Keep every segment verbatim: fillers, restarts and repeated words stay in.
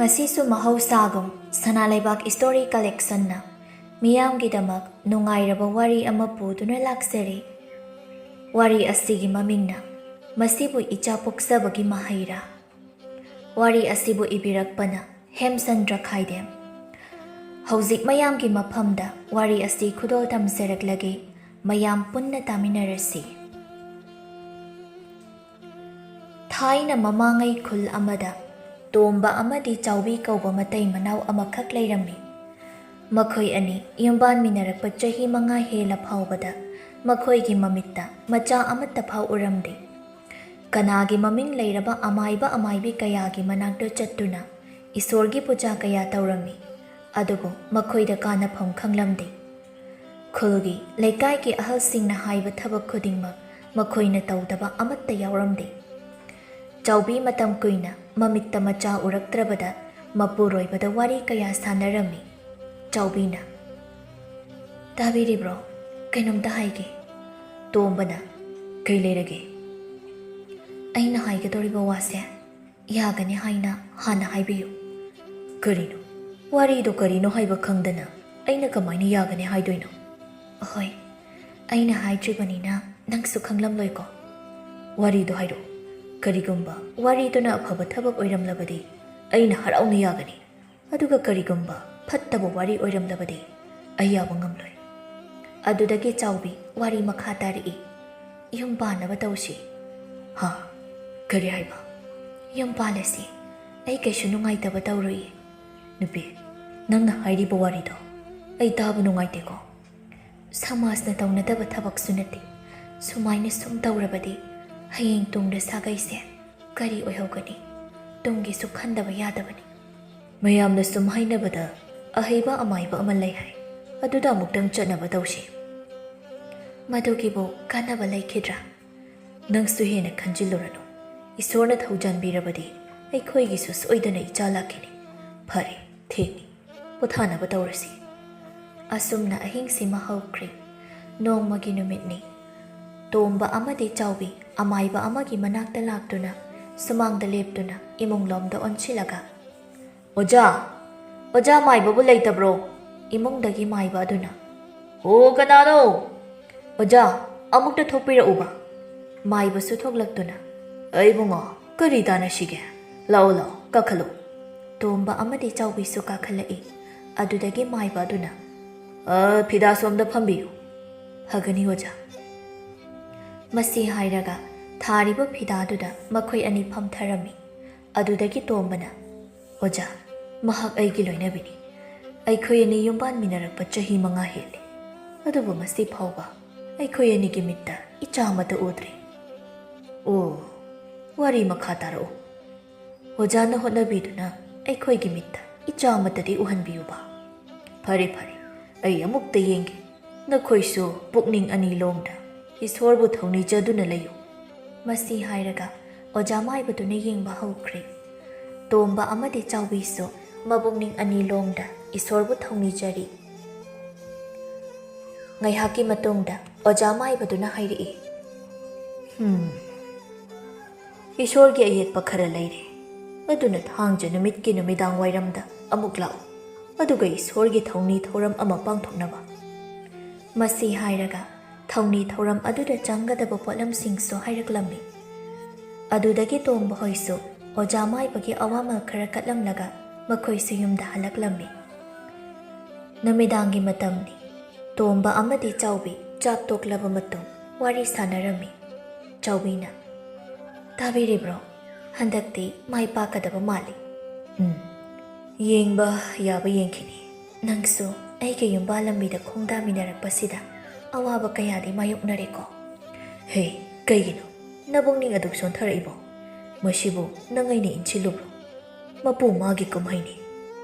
ꯉꯁꯤꯁꯨ ꯃꯍꯧꯁꯥꯒꯨꯝ ꯁꯅꯥ ꯂꯩꯕꯥꯛ ꯏꯁꯇꯣꯔꯤ ꯀꯂꯦꯛꯁꯟꯅ ꯃꯤꯌꯥꯝꯒꯤꯗꯃꯛ ꯅꯨꯡꯉꯥꯏꯔꯕ ꯋꯥꯔꯤ ꯑꯃ ꯄꯨꯗꯨꯅ ꯂꯥꯛꯆꯔꯤ꯫ ꯋꯥꯔꯤ ꯑꯁꯤꯒꯤ ꯃꯃꯤꯡꯅ "ꯃꯁꯤꯕꯨ ꯏꯆꯥ ꯄꯣꯛꯆꯕꯒꯤ ꯃꯍꯩꯔꯥ?" ꯋꯥꯔꯤ ꯑꯁꯤꯕꯨ ꯏꯕꯤꯔꯛꯄꯅ ꯍꯦꯝꯆꯟꯗ꯭ꯔ ꯈꯥꯏꯗꯦꯝ꯫ ꯍꯧꯖꯤꯛ ꯃꯌꯥꯝꯒꯤ ꯃꯐꯝꯗ ꯋꯥꯔꯤ ꯑꯁꯤ ꯈꯨꯗꯣꯜ ꯊꯝꯖꯔꯛꯂꯒꯦ, ꯃꯌꯥꯝ ꯄꯨꯟꯅ ꯇꯥꯃꯤꯟꯅꯔꯁꯤ꯫ ꯊꯥꯏꯅ ꯃꯃꯥꯡꯉꯩ ꯈꯨꯜ ꯑꯃꯗ ꯇꯣꯝꯕ ꯑꯃꯗꯤ ꯆꯥꯎꯕꯤ ꯀꯧꯕ ꯃꯇꯩ ꯃꯅꯥꯎ ꯑꯃꯈꯛ ꯂꯩꯔꯝꯃꯤ꯫ ꯃꯈꯣꯏ ꯑꯅꯤ ꯌꯨꯝꯕꯥꯟꯃꯤꯟꯅꯔꯛꯄ ꯆꯍꯤ ꯃꯉꯥ ꯍꯦꯜꯂ ꯐꯥꯎꯕꯗ ꯃꯈꯣꯏꯒꯤ ꯃꯃꯤꯠꯇ ꯃꯆꯥ ꯑꯃꯠꯇ ꯐꯥꯎ ꯎꯔꯝꯗꯦ꯫ ꯀꯅꯥꯒꯤ ꯃꯃꯤꯡ ꯂꯩꯔꯕ ꯑꯃꯥꯏꯕ ꯑꯃꯥꯏꯕꯤ ꯀꯌꯥꯒꯤ ꯃꯅꯥꯛꯇ ꯆꯠꯇꯨꯅ ꯏꯁꯣꯔꯒꯤ ꯄꯨꯖꯥ ꯀꯌꯥ ꯇꯧꯔꯝꯃꯤ, ꯑꯗꯨꯕꯨ ꯃꯈꯣꯏꯗ ꯀꯥꯟꯅꯐꯝ ꯈꯪꯂꯝꯗꯦ꯫ ꯈꯨꯜꯒꯤ, ꯂꯩꯀꯥꯏꯒꯤ ꯑꯍꯜꯁꯤꯡꯅ ꯍꯥꯏꯕ ꯊꯕꯛ ꯈꯨꯗꯤꯡꯃꯛ ꯃꯈꯣꯏꯅ ꯇꯧꯗꯕ ꯑꯃꯠꯇ ꯌꯥꯎꯔꯝꯗꯦ꯫ ꯆꯥꯎꯕꯤ ꯃꯇꯝ ꯀꯨꯏꯅ ꯃꯃꯤꯠꯇ ꯃꯆꯥ ꯎꯔꯛꯇ꯭ꯔꯕꯗ ꯃꯄꯨꯔꯣꯏꯕꯗ ꯋꯥꯔꯤ ꯀꯌꯥ ꯁꯥꯟꯅꯔꯝꯃꯤ꯫ ꯆꯥꯎꯕꯤꯅ, "ꯇꯥꯕꯤꯔꯤꯕ꯭ꯔꯣ? ꯀꯩꯅꯣꯝꯇ ꯍꯥꯏꯒꯦ꯫" ꯇꯣꯝꯕꯅ, "ꯀꯩ ꯂꯩꯔꯒꯦ?" "ꯑꯩꯅ ꯍꯥꯏꯒꯗꯧꯔꯤꯕ ꯋꯥꯁꯦ ꯌꯥꯒꯅꯤ ꯍꯥꯏꯅ ꯍꯥꯟꯅ ꯍꯥꯏꯕꯤꯌꯨ꯫" "ꯀꯔꯤꯅꯣ? ꯋꯥꯔꯤꯗꯣ ꯀꯔꯤꯅꯣ ꯍꯥꯏꯕ ꯈꯪꯗꯅ ꯑꯩꯅ ꯀꯃꯥꯏꯅ ꯌꯥꯒꯅꯤ ꯍꯥꯏꯗꯣꯏꯅꯣ?" "ꯑꯍꯣꯏ, ꯑꯩꯅ ꯍꯥꯏꯗ꯭ꯔꯤꯕꯅꯤꯅ ꯅꯪꯁꯨ ꯈꯪꯂꯝꯂꯣꯏꯀꯣ꯫" "ꯋꯥꯔꯤꯗꯣ ꯍꯥꯏꯔꯛꯑꯣ꯫ ꯀꯔꯤꯒꯨꯝꯕ ꯋꯥꯔꯤꯗꯨꯅ ꯑꯐꯕ ꯊꯕꯛ ꯑꯣꯏꯔꯝꯂꯕꯗꯤ ꯑꯩꯅ ꯍꯔꯥꯎꯅ ꯌꯥꯒꯅꯤ꯫ ꯑꯗꯨꯒ ꯀꯔꯤꯒꯨꯝꯕ ꯐꯠꯇꯕ ꯋꯥꯔꯤ ꯑꯣꯏꯔꯝꯂꯕꯗꯤ ꯑꯩ ꯌꯥꯕ ꯉꯝꯂꯣꯏ꯫" ꯑꯗꯨꯗꯒꯤ ꯆꯥꯎꯕꯤ ꯋꯥꯔꯤ ꯃꯈꯥ ꯇꯥꯔꯛꯏ, "ꯌꯨꯝ ꯄꯥꯟꯅꯕ ꯇꯧꯁꯤ꯫" "ꯍꯥ? ꯀꯔꯤ ꯍꯥꯏꯕ?" "ꯌꯨꯝ ꯄꯥꯜꯂꯁꯤ꯫ ꯑꯩ ꯀꯩꯁꯨ ꯅꯨꯡꯉꯥꯏꯇꯕ ꯇꯧꯔꯣꯏꯌꯦ꯫" "ꯅꯨꯄꯤ, ꯅꯪꯅ ꯍꯥꯏꯔꯤꯕ ꯋꯥꯔꯤꯗꯣ ꯑꯩ ꯇꯥꯕ ꯅꯨꯡꯉꯥꯏꯇꯦꯀꯣ꯫" "ꯁꯃꯥꯖꯅ ꯇꯧꯅꯗꯕ ꯊꯕꯛꯁꯨ ꯅꯠꯇꯦ꯫ ꯁꯨꯃꯥꯏꯅ ꯁꯨꯝ ꯇꯧꯔꯕꯗꯤ ꯍꯌꯦꯡ ꯇꯨꯡꯗ ꯁꯥꯒꯩꯁꯦ ꯀꯔꯤ ꯑꯣꯏꯍꯧꯒꯅꯤ? ꯇꯨꯡꯒꯤꯁꯨ ꯈꯟꯗꯕ ꯌꯥꯗꯕꯅꯤ꯫" "ꯃꯌꯥꯝꯅ ꯁꯨꯝ ꯍꯥꯏꯅꯕꯗ ꯑꯍꯩꯕ ꯑꯃꯥꯏꯕ ꯑꯃ ꯂꯩ ꯍꯥꯏ꯫ ꯑꯗꯨꯗ ꯑꯃꯨꯛꯇꯪ ꯆꯠꯅꯕ ꯇꯧꯁꯤ꯫" "ꯃꯗꯨꯒꯤꯕꯨ ꯀꯥꯟꯅꯕ ꯂꯩꯈꯤꯗ꯭ꯔꯥ?" "ꯅꯪꯁꯨ ꯍꯦꯟꯅ ꯈꯟꯖꯤꯜꯂꯨꯔꯅꯨ꯫ ꯏꯁꯣꯔꯅ ꯊꯧꯖꯥꯟꯕꯤꯔꯕꯗꯤ ꯑꯩꯈꯣꯏꯒꯤꯁꯨ ꯁꯣꯏꯗꯅ ꯏꯆꯥ ꯂꯥꯛꯈꯤꯅꯤ꯫ ꯐꯔꯦ, ꯊꯦꯡꯉꯤ꯫ ꯄꯣꯊꯥꯅꯕ ꯇꯧꯔꯁꯤ꯫" ꯑꯁꯨꯝꯅ ꯑꯍꯤꯡꯁꯤꯃ ꯍꯧꯈ꯭ꯔꯦ꯫ ꯅꯣꯡꯃꯒꯤ ꯅꯨꯃꯤꯠꯅꯤ꯫ ꯇꯣꯝꯕ ꯑꯃꯗꯤ ꯆꯥꯎꯕꯤ ꯑꯃꯥꯏꯕ ꯑꯃꯒꯤ ꯃꯅꯥꯛꯇ ꯂꯥꯛꯇꯨꯅ ꯁꯨꯃꯥꯡꯗ ꯂꯦꯞꯇꯨꯅ ꯏꯃꯨꯡꯂꯣꯝꯗ ꯑꯣꯟꯁꯤꯜꯂꯒ, "ꯑꯣꯖꯥ, ꯑꯣꯖꯥ, ꯃꯥꯏꯕꯕꯨ ꯂꯩꯇꯕ꯭ꯔꯣ?" ꯏꯃꯨꯡꯗꯒꯤ ꯃꯥꯏꯕ ꯑꯗꯨꯅ, "ꯑꯣ, ꯀꯅꯥꯅꯣ? ꯑꯣꯖꯥ, ꯑꯃꯨꯛꯇ ꯊꯣꯛꯄꯤꯔꯛꯎꯕ꯫" ꯃꯥꯏꯕꯁꯨ ꯊꯣꯛꯂꯛꯇꯨꯅ, "ꯑꯩ ꯏꯕꯨꯡꯉꯣ, ꯀꯔꯤ ꯇꯥꯟꯅꯁꯤꯒꯦ? ꯂꯥꯛꯑꯣ, ꯂꯥꯛꯑꯣ, ꯀꯥꯈꯠꯂꯣ꯫" ꯇꯣꯝꯕ ꯑꯃꯗꯤ ꯆꯥꯎꯕꯤꯁꯨ ꯀꯥꯈꯠꯂꯛꯏ꯫ ꯑꯗꯨꯗꯒꯤ ꯃꯥꯏꯕ ꯑꯗꯨꯅ, "ꯑ, ꯐꯤꯗꯥ ꯁꯣꯝꯗ ꯐꯝꯕꯤꯌꯨ꯫" "ꯐꯒꯅꯤ, ꯑꯣꯖꯥ꯫" ꯃꯁꯤ ꯍꯥꯏꯔꯒ ꯊꯥꯔꯤꯕ ꯐꯤꯗꯥꯗꯨꯗ ꯃꯈꯣꯏ ꯑꯅꯤ ꯐꯝꯊꯔꯝꯃꯤ꯫ ꯑꯗꯨꯗꯒꯤ ꯇꯣꯝꯕꯅ, "ꯑꯣꯖꯥ, ꯃꯍꯥꯛ ꯑꯩꯒꯤ ꯂꯣꯏꯅꯕꯤꯅꯤ꯫ ꯑꯩꯈꯣꯏ ꯑꯅꯤ ꯌꯨꯝꯕꯥꯟꯃꯤꯟꯅꯔꯛꯄ ꯆꯍꯤ ꯃꯉꯥ ꯍꯦꯜꯂꯤ꯫ ꯑꯗꯨꯕꯨ ꯉꯁꯤ ꯐꯥꯎꯕ ꯑꯩꯈꯣꯏ ꯑꯅꯤꯒꯤ ꯃꯤꯠꯇ ꯏꯆꯥ ꯑꯃꯠꯇ ꯎꯗ꯭ꯔꯤ꯫" "ꯑꯣ, ꯋꯥꯔꯤ ꯃꯈꯥ ꯇꯥꯔꯛꯎ꯫" "ꯑꯣꯖꯥꯅ ꯍꯣꯠꯅꯕꯤꯗꯨꯅ ꯑꯩꯈꯣꯏꯒꯤ ꯃꯤꯠꯇ ꯏꯆꯥ ꯑꯃꯠꯇꯗꯤ ꯎꯍꯟꯕꯤꯌꯨꯕ꯫" "ꯐꯔꯦ, ꯐꯔꯦ, ꯑꯩ ꯑꯃꯨꯛꯇ ꯌꯦꯡꯒꯦ꯫ ꯅꯈꯣꯏꯁꯨ ꯄꯨꯛꯅꯤꯡ ꯑꯅꯤ ꯂꯣꯝꯗ ꯏꯁꯣꯔꯕꯨ ꯊꯧꯅꯤꯖꯗꯨꯅ ꯂꯩꯌꯨ꯫" ꯃꯁꯤ ꯍꯥꯏꯔꯒ ꯑꯣꯖꯥ ꯃꯥꯏꯕꯗꯨꯅ ꯌꯦꯡꯕ ꯍꯧꯈ꯭ꯔꯦ꯫ ꯇꯣꯝꯕ ꯑꯃꯗꯤ ꯆꯥꯎꯕꯤꯁꯨ ꯃꯄꯨꯛꯅꯤꯡ ꯑꯅꯤ ꯂꯣꯝꯗ ꯏꯁꯣꯔꯕꯨ ꯊꯧꯅꯤꯖꯔꯤ꯫ ꯉꯥꯏꯍꯥꯛꯀꯤ ꯃꯇꯨꯡꯗ ꯑꯣꯖꯥ ꯃꯥꯏꯕꯗꯨꯅ ꯍꯥꯏꯔꯛꯏ, "ꯍꯝ, ꯏꯁꯣꯔꯒꯤ ꯑꯌꯦꯠꯄ ꯈꯔ ꯂꯩꯔꯦ꯫ ꯑꯗꯨꯅ ꯊꯥꯡꯖ ꯅꯨꯃꯤꯠꯀꯤ ꯅꯨꯃꯤꯗꯥꯡ ꯋꯥꯏꯔꯝꯗ ꯑꯃꯨꯛ ꯂꯥꯛꯎ꯫ ꯑꯗꯨꯒ ꯏꯁꯣꯔꯒꯤ ꯊꯧꯅꯤ ꯊꯧꯔꯝ ꯑꯃ ꯄꯥꯡꯊꯣꯛꯅꯕ꯫" ꯃꯁꯤ ꯍꯥꯏꯔꯒ ꯊꯧꯅꯤ ꯊꯧꯔꯝ ꯑꯗꯨꯗ ꯆꯪꯒꯗꯕ ꯄꯣꯠꯂꯝꯁꯤꯡꯁꯨ ꯍꯥꯏꯔꯛꯂꯝꯃꯤ꯫ ꯑꯗꯨꯗꯒꯤ ꯇꯣꯝꯕ ꯍꯣꯏꯁꯨ ꯑꯣꯖꯥ ꯃꯥꯏꯕꯒꯤ ꯑꯋꯥꯃꯜ ꯈꯔ ꯀꯠꯂꯝꯂꯒ ꯃꯈꯣꯏꯁꯨ ꯌꯨꯝꯗ ꯍꯜꯂꯛꯂꯝꯃꯤ꯫ ꯅꯨꯃꯤꯗꯥꯡꯒꯤ ꯃꯇꯝꯅꯤ꯫ ꯇꯣꯝꯕ ꯑꯃꯗꯤ ꯆꯥꯎꯕꯤ ꯆꯥꯛ ꯇꯣꯛꯂꯕ ꯃꯇꯨꯡ ꯋꯥꯔꯤ ꯁꯥꯟꯅꯔꯝꯃꯤ꯫ ꯆꯥꯎꯕꯤꯅ, "ꯇꯥꯕꯤꯔꯤꯕ꯭ꯔꯣ? ꯍꯟꯗꯛꯇꯤ ꯃꯥꯏ ꯄꯥꯛꯀꯗꯕ ꯃꯥꯜꯂꯤ꯫" "ꯎꯝ, ꯌꯦꯡꯕ ꯌꯥꯕ ꯌꯦꯡꯈꯤꯅꯤ꯫ ꯅꯪꯁꯨ ꯑꯩꯒ ꯌꯨꯝꯕꯥꯜ ꯂꯝꯕꯤꯗ ꯈꯣꯡꯗꯥꯃꯤꯟꯅꯔꯛꯄꯁꯤꯗ ꯑꯋꯥꯕ ꯀꯌꯥꯗꯤ ꯃꯥꯌꯣꯛꯅꯔꯦꯀꯣ꯫" "ꯍꯦ, ꯀꯩꯒꯤꯅꯣ ꯅꯕꯨꯡꯅꯤꯡ ꯑꯗꯨꯛ ꯁꯣꯟꯊꯔꯛꯏꯕꯣ? ꯃꯁꯤꯕꯨ ꯅꯪ ꯑꯩꯅ ꯏꯟꯁꯤꯜꯂꯨꯕ꯭ꯔꯣ? ꯃꯄꯨ ꯃꯥꯒꯤ ꯀꯨꯝꯍꯩꯅꯤ꯫"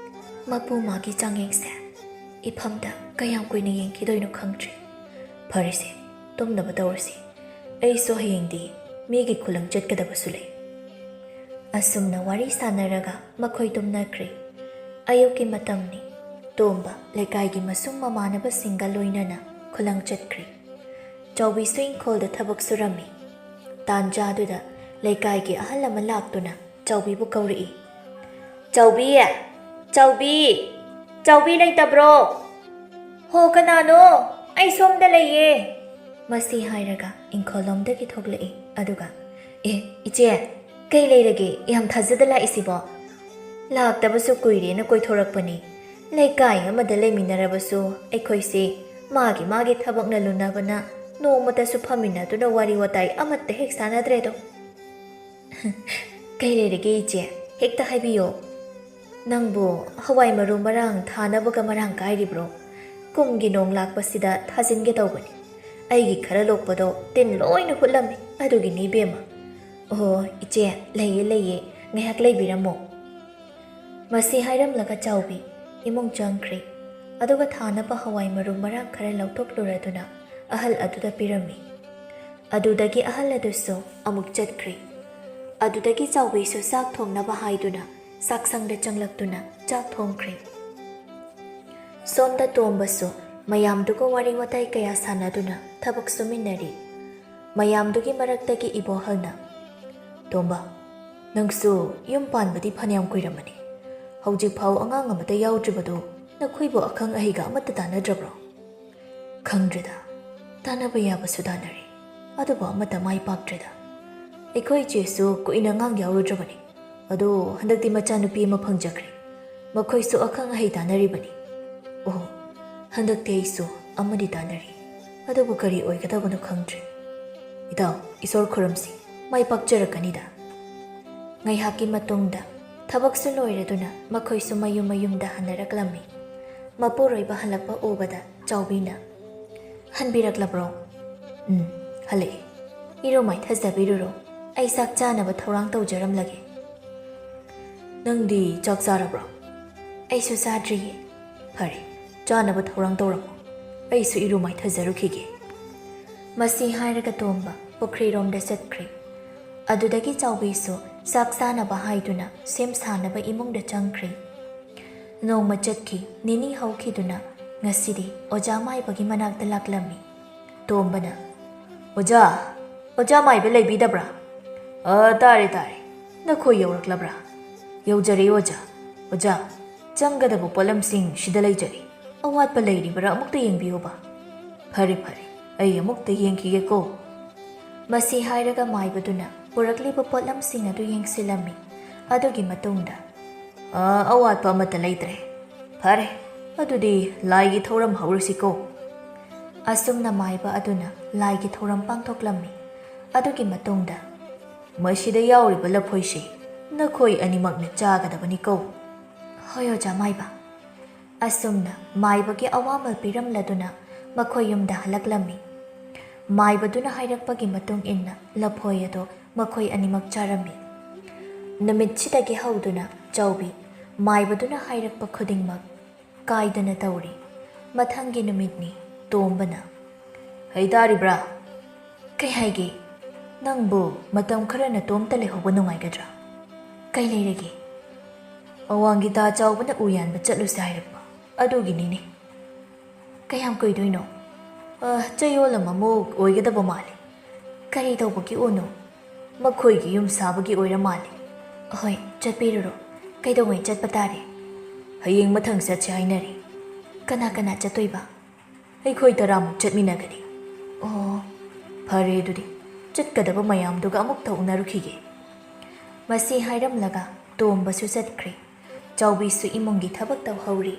"ꯃꯄꯨ ꯃꯥꯒꯤ ꯆꯥꯡꯌꯦꯡꯁꯦ ꯏꯐꯝꯗ ꯀꯌꯥꯝ ꯀꯨꯏꯅ ꯌꯦꯡꯈꯤꯗꯣꯏꯅꯣ ꯈꯪꯗ꯭ꯔꯦ꯫ ꯐꯔꯦꯁꯦ, ꯇꯨꯝꯅꯕ ꯇꯧꯔꯁꯤ꯫ ꯑꯩꯁꯨ ꯍꯌꯦꯡꯗꯤ ꯃꯤꯒꯤ ꯈꯨꯂꯪ ꯆꯠꯀꯗꯕꯁꯨ ꯂꯩ꯫" ꯑꯁꯨꯝꯅ ꯋꯥꯔꯤ ꯁꯥꯟꯅꯔꯒ ꯃꯈꯣꯏ ꯇꯨꯝꯅꯈ꯭ꯔꯦ꯫ ꯑꯌꯨꯛꯀꯤ ꯃꯇꯝꯅꯤ꯫ ꯇꯣꯝꯕ ꯂꯩꯀꯥꯏꯒꯤ ꯃꯁꯨꯡ ꯃꯃꯥꯟꯅꯕꯁꯤꯡꯒ ꯂꯣꯏꯅꯅ ꯈꯨꯂꯪ ꯆꯠꯈ꯭ꯔꯦ꯫ ꯆꯥꯎꯕꯤꯁꯨ ꯏꯪꯈꯣꯜꯗ ꯊꯕꯛ ꯁꯨꯔꯝꯃꯤ꯫ ꯇꯥꯟꯖꯥꯗꯨꯗ ꯂꯩꯀꯥꯏꯒꯤ ꯑꯍꯜ ꯑꯃ ꯂꯥꯛꯇꯨꯅ ꯆꯥꯎꯕꯤꯕꯨ ꯀꯧꯔꯛꯏ꯫ ꯆꯥꯎꯕꯤ! ꯆꯥꯎꯕꯤ! ꯆꯥꯎꯕꯤ ꯂꯩꯇꯕ꯭ꯔꯣ? ꯍꯣ, ꯀꯅꯥꯅꯣ? ꯑꯩ ꯁꯣꯝꯗ ꯂꯩꯌꯦ꯫ ꯃꯁꯤ ꯍꯥꯏꯔꯒ ꯏꯪꯈꯣꯜꯂꯣꯝꯗꯒꯤ ꯊꯣꯛꯂꯛꯏ꯫ ꯑꯗꯨꯒ, "ꯑꯦ, ꯏꯆꯦ, ꯀꯩ ꯂꯩꯔꯒꯦ? ꯌꯥꯝ ꯊꯥꯖꯗ ꯂꯥꯛꯏꯁꯤꯕꯣ?" "ꯂꯥꯛꯇꯕꯁꯨ ꯀꯨꯏꯔꯦꯅ ꯀꯣꯏꯊꯣꯔꯛꯄꯅꯤ꯫ ꯂꯩꯀꯥꯏ ꯑꯃꯗ ꯂꯩꯃꯤꯟꯅꯔꯕꯁꯨ ꯑꯩꯈꯣꯏꯁꯤ ꯃꯥꯒꯤ ꯃꯥꯒꯤ ꯊꯕꯛꯅ ꯂꯨꯅꯕꯅ ꯅꯣꯡꯃꯇꯁꯨ ꯐꯝꯃꯤꯟꯅꯗꯨꯅ ꯋꯥꯔꯤ ꯋꯥꯇꯥꯏ ꯑꯃꯠꯇ ꯍꯦꯛ ꯁꯥꯟꯅꯗ꯭ꯔꯦꯗꯣ꯫" "ꯀꯩ ꯂꯩꯔꯒꯦ ꯏꯆꯦ? ꯍꯦꯛꯇ ꯍꯥꯏꯕꯤꯌꯣ꯫" "ꯅꯪꯕꯨ ꯍꯋꯥꯏ ꯃꯔꯨ ꯃꯔꯥꯡ ꯊꯥꯅꯕꯒ ꯃꯔꯥꯡ ꯀꯥꯏꯔꯤꯕ꯭ꯔꯣ? ꯀꯨꯝꯒꯤ ꯅꯣꯡ ꯂꯥꯛꯄꯁꯤꯗ ꯊꯥꯖꯤꯟꯒꯦ ꯇꯧꯕꯅꯤ꯫ ꯑꯩꯒꯤ ꯈꯔ ꯂꯣꯛꯄꯗꯣ ꯇꯤꯟ ꯂꯣꯏꯅ ꯍꯨꯠꯂꯝꯃꯤ, ꯑꯗꯨꯒꯤꯅꯤ ꯏꯕꯦꯝꯃ꯫" "ꯑꯣ, ꯏꯆꯦ, ꯂꯩꯌꯦ, ꯂꯩꯌꯦ, ꯉꯥꯏꯍꯥꯛ ꯂꯩꯕꯤꯔꯝꯃꯣ꯫" ꯃꯁꯤ ꯍꯥꯏꯔꯝꯂꯒ ꯆꯥꯎꯕꯤ ꯏꯃꯨꯡ ꯆꯪꯈ꯭ꯔꯦ꯫ ꯑꯗꯨꯒ ꯊꯥꯅꯕ ꯍꯋꯥꯏ ꯃꯔꯨ ꯃꯔꯥꯡ ꯈꯔ ꯂꯧꯊꯣꯛꯂꯨꯔꯗꯨꯅ ꯑꯍꯜ ꯑꯗꯨꯗ ꯄꯤꯔꯝꯃꯤ꯫ ꯑꯗꯨꯗꯒꯤ ꯑꯍꯜ ꯑꯗꯨꯁꯨ ꯑꯃꯨꯛ ꯆꯠꯈ꯭ꯔꯦ꯫ ꯑꯗꯨꯗꯒꯤ ꯆꯥꯎꯕꯤꯁꯨ ꯆꯥꯛ ꯊꯣꯡꯅꯕ ꯍꯥꯏꯗꯨꯅ ꯆꯥꯛꯁꯪꯗ ꯆꯪꯂꯛꯇꯨꯅ ꯆꯥꯛ ꯊꯣꯡꯈ꯭ꯔꯦ꯫ ꯁꯣꯝꯗ ꯇꯣꯝꯕꯁꯨ ꯃꯌꯥꯝꯗꯨꯒ ꯋꯥꯔꯤ ꯋꯥꯇꯥꯏ ꯀꯌꯥ ꯁꯥꯟꯅꯗꯨꯅ ꯊꯕꯛ ꯁꯨꯃꯤꯟꯅꯔꯤ꯫ ꯃꯌꯥꯝꯗꯨꯒꯤ ꯃꯔꯛꯇꯒꯤ ꯏꯕꯣꯍꯜꯅ, "ꯇꯣꯝꯕ, ꯅꯪꯁꯨ ꯌꯨꯝ ꯄꯥꯟꯕꯗꯤ ꯐꯅꯌꯥꯝ ꯀꯨꯏꯔꯝꯃꯅꯤ꯫ ꯍꯧꯖꯤꯛꯐꯥꯎ ꯑꯉꯥꯡ ꯑꯃꯠꯇ ꯌꯥꯎꯗ꯭ꯔꯤꯕꯗꯨ ꯅꯈꯣꯏꯕꯨ ꯑꯈꯪ ꯑꯍꯩꯒ ꯑꯃꯠꯇ ꯇꯥꯟꯅꯗ꯭ꯔꯕ꯭ꯔꯣ?" "ꯈꯪꯗ꯭ꯔꯦꯗ꯫ ꯇꯥꯟꯅꯕ ꯌꯥꯕꯁꯨ ꯇꯥꯟꯅꯔꯦ, ꯑꯗꯨꯕꯨ ꯑꯃꯠꯇ ꯃꯥꯏ ꯄꯥꯛꯇ꯭ꯔꯦꯗ꯫ ꯑꯩꯈꯣꯏ ꯏꯆꯦꯁꯨ ꯀꯨꯏꯅ ꯑꯉꯥꯡ ꯌꯥꯎꯔꯨꯗ꯭ꯔꯕꯅꯤ꯫ ꯑꯗꯣ ꯍꯟꯗꯛꯇꯤ ꯃꯆꯥꯅꯨꯄꯤ ꯑꯃ ꯐꯪꯖꯈ꯭ꯔꯦ꯫ ꯃꯈꯣꯏꯁꯨ ꯑꯈꯪ ꯑꯍꯩ ꯇꯥꯟꯅꯔꯤꯕꯅꯤ꯫ ꯑꯣ, ꯍꯟꯗꯛꯇꯤ ꯑꯩꯁꯨ ꯑꯃꯗꯤ ꯇꯥꯟꯅꯔꯤ꯫ ꯑꯗꯨꯕꯨ ꯀꯔꯤ ꯑꯣꯏꯒꯗꯕꯅꯣ ꯈꯪꯗ꯭ꯔꯦ꯫ ꯏꯇꯥꯎ, ꯏꯁꯣꯔ ꯈꯨꯔꯨꯝꯁꯤ, ꯃꯥꯏ ꯄꯥꯛꯆꯔꯛꯀꯅꯤꯗ꯫" ꯉꯥꯏꯍꯥꯛꯀꯤ ꯃꯇꯨꯡꯗ ꯊꯕꯛꯁꯨ ꯂꯣꯏꯔꯗꯨꯅ ꯃꯈꯣꯏꯁꯨ ꯃꯌꯨꯝ ꯃꯌꯨꯝꯗ ꯍꯟꯅꯔꯛꯂꯝꯃꯤ꯫ ꯃꯄꯨꯔꯣꯏꯕ ꯍꯜꯂꯛꯄ ꯎꯕꯗ ꯆꯥꯎꯕꯤꯅ, "ꯍꯟꯕꯤꯔꯛꯂꯕ꯭ꯔꯣ?" "ꯎꯝ, ꯍꯜꯂꯛꯑꯦ꯫ ꯏꯔꯨ ꯃꯥꯏꯊꯖꯕꯤꯔꯨꯔꯣ, ꯑꯩ ꯆꯥꯛ ꯆꯥꯅꯕ ꯊꯧꯔꯥꯡ ꯇꯧꯖꯔꯝꯂꯒꯦ꯫" "ꯅꯪꯗꯤ ꯆꯥꯛ ꯆꯥꯔꯕ꯭ꯔꯣ?" "ꯑꯩꯁꯨ ꯆꯥꯗ꯭ꯔꯤꯌꯦ꯫" "ꯐꯔꯦ, ꯆꯥꯅꯕ ꯊꯧꯔꯥꯡ ꯇꯧꯔꯝꯃꯣ, ꯑꯩꯁꯨ ꯏꯔꯨ ꯃꯥꯏꯊꯖꯔꯨꯈꯤꯒꯦ꯫" ꯃꯁꯤ ꯍꯥꯏꯔꯒ ꯇꯣꯝꯕ ꯄꯨꯈ꯭ꯔꯤꯔꯣꯝꯗ ꯆꯠꯈ꯭ꯔꯦ꯫ ꯑꯗꯨꯗꯒꯤ ꯆꯥꯎꯕꯤꯁꯨ ꯆꯥꯛ ꯆꯥꯅꯕ ꯍꯥꯏꯗꯨꯅ ꯁꯦꯝ ꯁꯥꯅꯕ ꯏꯃꯨꯡꯗ ꯆꯪꯈ꯭ꯔꯦ꯫ ꯅꯣꯡꯃ ꯆꯠꯈꯤ, ꯅꯤꯅꯤ ꯍꯧꯈꯤꯗꯨꯅ ꯉꯁꯤꯗꯤ ꯑꯣꯖꯥ ꯃꯥꯏꯕꯒꯤ ꯃꯅꯥꯛꯇ ꯂꯥꯛꯂꯝꯃꯤ꯫ ꯇꯣꯝꯕꯅ, "ꯑꯣꯖꯥ, ꯑꯣꯖꯥ ꯃꯥꯏꯕ ꯂꯩꯕꯤꯗꯕ꯭ꯔꯥ? ꯑ, ꯇꯥꯔꯦ, ꯇꯥꯔꯦ꯫ ꯅꯈꯣꯏ ꯌꯧꯔꯛꯂꯕ꯭ꯔꯥ?" "ꯌꯧꯖꯔꯦ ꯑꯣꯖꯥ꯫ ꯑꯣꯖꯥ, ꯆꯪꯒꯗꯕ ꯄꯣꯠꯂꯝꯁꯤꯡ ꯁꯤꯗ ꯂꯩꯖꯔꯦ꯫ ꯑꯋꯥꯠꯄ ꯂꯩꯔꯤꯕ꯭ꯔꯥ ꯑꯃꯨꯛꯇ ꯌꯦꯡꯕꯤꯌꯨꯕ"꯫ "ꯐꯔꯦ ꯐꯔꯦ, ꯑꯩ ꯑꯃꯨꯛꯇ ꯌꯦꯡꯈꯤꯒꯦꯀꯣ"꯫ ꯃꯁꯤ ꯍꯥꯏꯔꯒ ꯃꯥꯏꯕꯗꯨꯅ ꯄꯨꯔꯛꯂꯤꯕ ꯄꯣꯠꯂꯝꯁꯤꯡ ꯑꯗꯨ ꯌꯦꯡꯁꯤꯜꯂꯝꯃꯤ꯫ ꯑꯗꯨꯒꯤ ꯃꯇꯨꯡꯗ, "ꯑ, ꯑꯋꯥꯠꯄ ꯑꯃꯠꯇ ꯂꯩꯇ꯭ꯔꯦ꯫ ꯐꯔꯦ, ꯑꯗꯨꯗꯤ ꯂꯥꯏꯒꯤ ꯊꯧꯔꯝ ꯍꯧꯔꯁꯤꯀꯣ"꯫ ꯑꯁꯨꯝꯅ ꯃꯥꯏꯕ ꯑꯗꯨꯅ ꯂꯥꯏꯒꯤ ꯊꯧꯔꯝ ꯄꯥꯡꯊꯣꯛꯂꯝꯃꯤ꯫ ꯑꯗꯨꯒꯤ ꯃꯇꯨꯡꯗ, "ꯃꯁꯤꯗ ꯌꯥꯎꯔꯤꯕ ꯂꯐꯣꯏꯁꯤ ꯅꯈꯣꯏ ꯑꯅꯤꯃꯛꯅ ꯆꯥꯒꯗꯕꯅꯤꯀꯣ"꯫ "ꯍꯣꯏ, ꯑꯣꯖꯥ ꯃꯥꯏꯕ"꯫ ꯑꯁꯨꯝꯅ ꯃꯥꯏꯕꯒꯤ ꯑꯋꯥꯃꯜ ꯄꯤꯔꯝꯂꯗꯨꯅ ꯃꯈꯣꯏ ꯌꯨꯝꯗ ꯍꯜꯂꯛꯂꯝꯃꯤ꯫ ꯃꯥꯏꯕꯗꯨꯅ ꯍꯥꯏꯔꯛꯄꯒꯤ ꯃꯇꯨꯡ ꯏꯟꯅ ꯂꯐꯣꯏ ꯑꯗꯨ ꯃꯈꯣꯏ ꯑꯅꯤꯃꯛ ꯆꯥꯔꯝꯃꯤ꯫ ꯅꯨꯃꯤꯠꯁꯤꯗꯒꯤ ꯍꯧꯗꯨꯅ ꯆꯥꯎꯕꯤ ꯃꯥꯏꯕꯗꯨꯅ ꯍꯥꯏꯔꯛꯄ ꯈꯨꯗꯤꯡꯃꯛ ꯀꯥꯏꯗꯅ ꯇꯧꯔꯤ꯫ ꯃꯊꯪꯒꯤ ꯅꯨꯃꯤꯠꯅꯤ꯫ ꯇꯣꯝꯕꯅ, "ꯍꯩ ꯇꯥꯔꯤꯕ꯭ꯔꯥ?" "ꯀꯩ ꯍꯥꯏꯒꯦ? ꯅꯪꯕꯨ ꯃꯇꯝ ꯈꯔ ꯅꯇꯣꯝꯇ ꯂꯩꯍꯧꯕ ꯅꯨꯡꯉꯥꯏꯒꯗ꯭ꯔꯥ?" "ꯀꯩ ꯂꯩꯔꯒꯦ?" "ꯑꯋꯥꯡꯒꯤ ꯇꯥ ꯆꯥꯎꯕꯅ ꯎ ꯌꯥꯟꯕ ꯆꯠꯂꯨꯁꯦ ꯍꯥꯏꯔꯛꯄ, ꯑꯗꯨꯒꯤꯅꯤꯅꯦ"꯫ "ꯀꯌꯥꯝ ꯀꯨꯏꯗꯣꯏꯅꯣ?" "ꯑ, ꯆꯌꯣꯜ ꯑꯃꯃꯨꯛ ꯑꯣꯏꯒꯗꯕ ꯃꯥꯜꯂꯤ"꯫ "ꯀꯔꯤ ꯇꯧꯕꯒꯤ ꯎꯅꯣ?" "ꯃꯈꯣꯏꯒꯤ ꯌꯨꯝ ꯁꯥꯕꯒꯤ ꯑꯣꯏꯔ ꯃꯥꯜꯂꯤ"꯫ "ꯍꯣꯏ, ꯆꯠꯄꯤꯔꯨꯔꯣ꯫ ꯀꯩꯗꯧꯉꯩ ꯆꯠꯄ ꯇꯥꯔꯦ?" "ꯍꯌꯦꯡ ꯃꯊꯪ ꯆꯠꯁꯦ ꯍꯥꯏꯅꯔꯤ"꯫ "ꯀꯅꯥ ꯀꯅꯥ ꯆꯠꯇꯣꯏꯕ?" "ꯑꯩꯈꯣꯏ ꯇꯔꯥꯃꯨꯛ ꯆꯠꯃꯤꯟꯅꯒꯅꯤ"꯫ "ꯑꯣ"꯫ "ꯐꯔꯦ ꯑꯗꯨꯗꯤ, ꯆꯠꯀꯗꯕ ꯃꯌꯥꯝꯗꯨꯒ ꯑꯃꯨꯛꯇ ꯎꯅꯔꯨꯈꯤꯒꯦ"꯫ ꯃꯁꯤ ꯍꯥꯏꯔꯝꯂꯒ ꯇꯣꯝꯕꯁꯨ ꯆꯠꯈ꯭ꯔꯦ꯫ ꯆꯥꯎꯕꯤꯁꯨ ꯏꯃꯨꯡꯒꯤ ꯊꯕꯛ ꯇꯧꯍꯧꯔꯤ꯫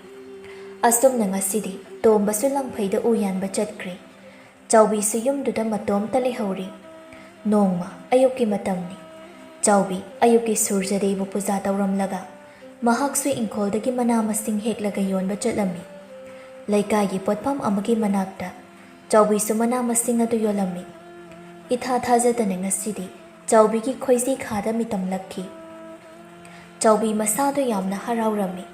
ꯑꯁꯨꯝꯅ ꯉꯁꯤꯗꯤ ꯇꯣꯝꯕꯁꯨ ꯂꯪꯐꯩꯗ ꯎ ꯌꯥꯟꯕ ꯆꯠꯈ꯭ꯔꯦ꯫ ꯆꯥꯎꯕꯤꯁꯨ ꯌꯨꯝꯗꯨꯗ ꯃꯇꯣꯝꯇ ꯂꯩꯍꯧꯔꯤ꯫ ꯅꯣꯡꯃ ꯑꯌꯨꯛꯀꯤ ꯃꯇꯝꯅꯤ꯫ ꯆꯥꯎꯕꯤ ꯑꯌꯨꯛꯀꯤ ꯁꯨꯔꯖꯗꯦꯕ ꯄꯨꯖꯥ ꯇꯧꯔꯝꯂꯒ ꯃꯍꯥꯛꯁꯨ ꯏꯪꯈꯣꯜꯗꯒꯤ ꯃꯅꯥ ꯃꯁꯤꯡ ꯍꯦꯛꯂꯒ ꯌꯣꯟꯕ ꯆꯠꯂꯝꯃꯤ꯫ ꯂꯩꯀꯥꯏꯒꯤ ꯄꯣꯠꯐꯝ ꯑꯃꯒꯤ ꯃꯅꯥꯛꯇ ꯆꯥꯎꯕꯤꯁꯨ ꯃꯅꯥ ꯃꯁꯤꯡ ꯑꯗꯨ ꯌꯣꯜꯂꯝꯃꯤ꯫ ꯏꯊꯥ ꯊꯥꯖꯗꯅ ꯉꯁꯤꯗꯤ ꯆꯥꯎꯕꯤꯒꯤ ꯈꯣꯏꯖꯤ ꯈꯥꯗ ꯃꯤꯇꯝꯂꯛꯈꯤ꯫ ꯆꯥꯎꯕꯤ ꯃꯁꯥꯗꯨ ꯌꯥꯝꯅ ꯍꯔꯥꯎꯔꯝꯃꯤ꯫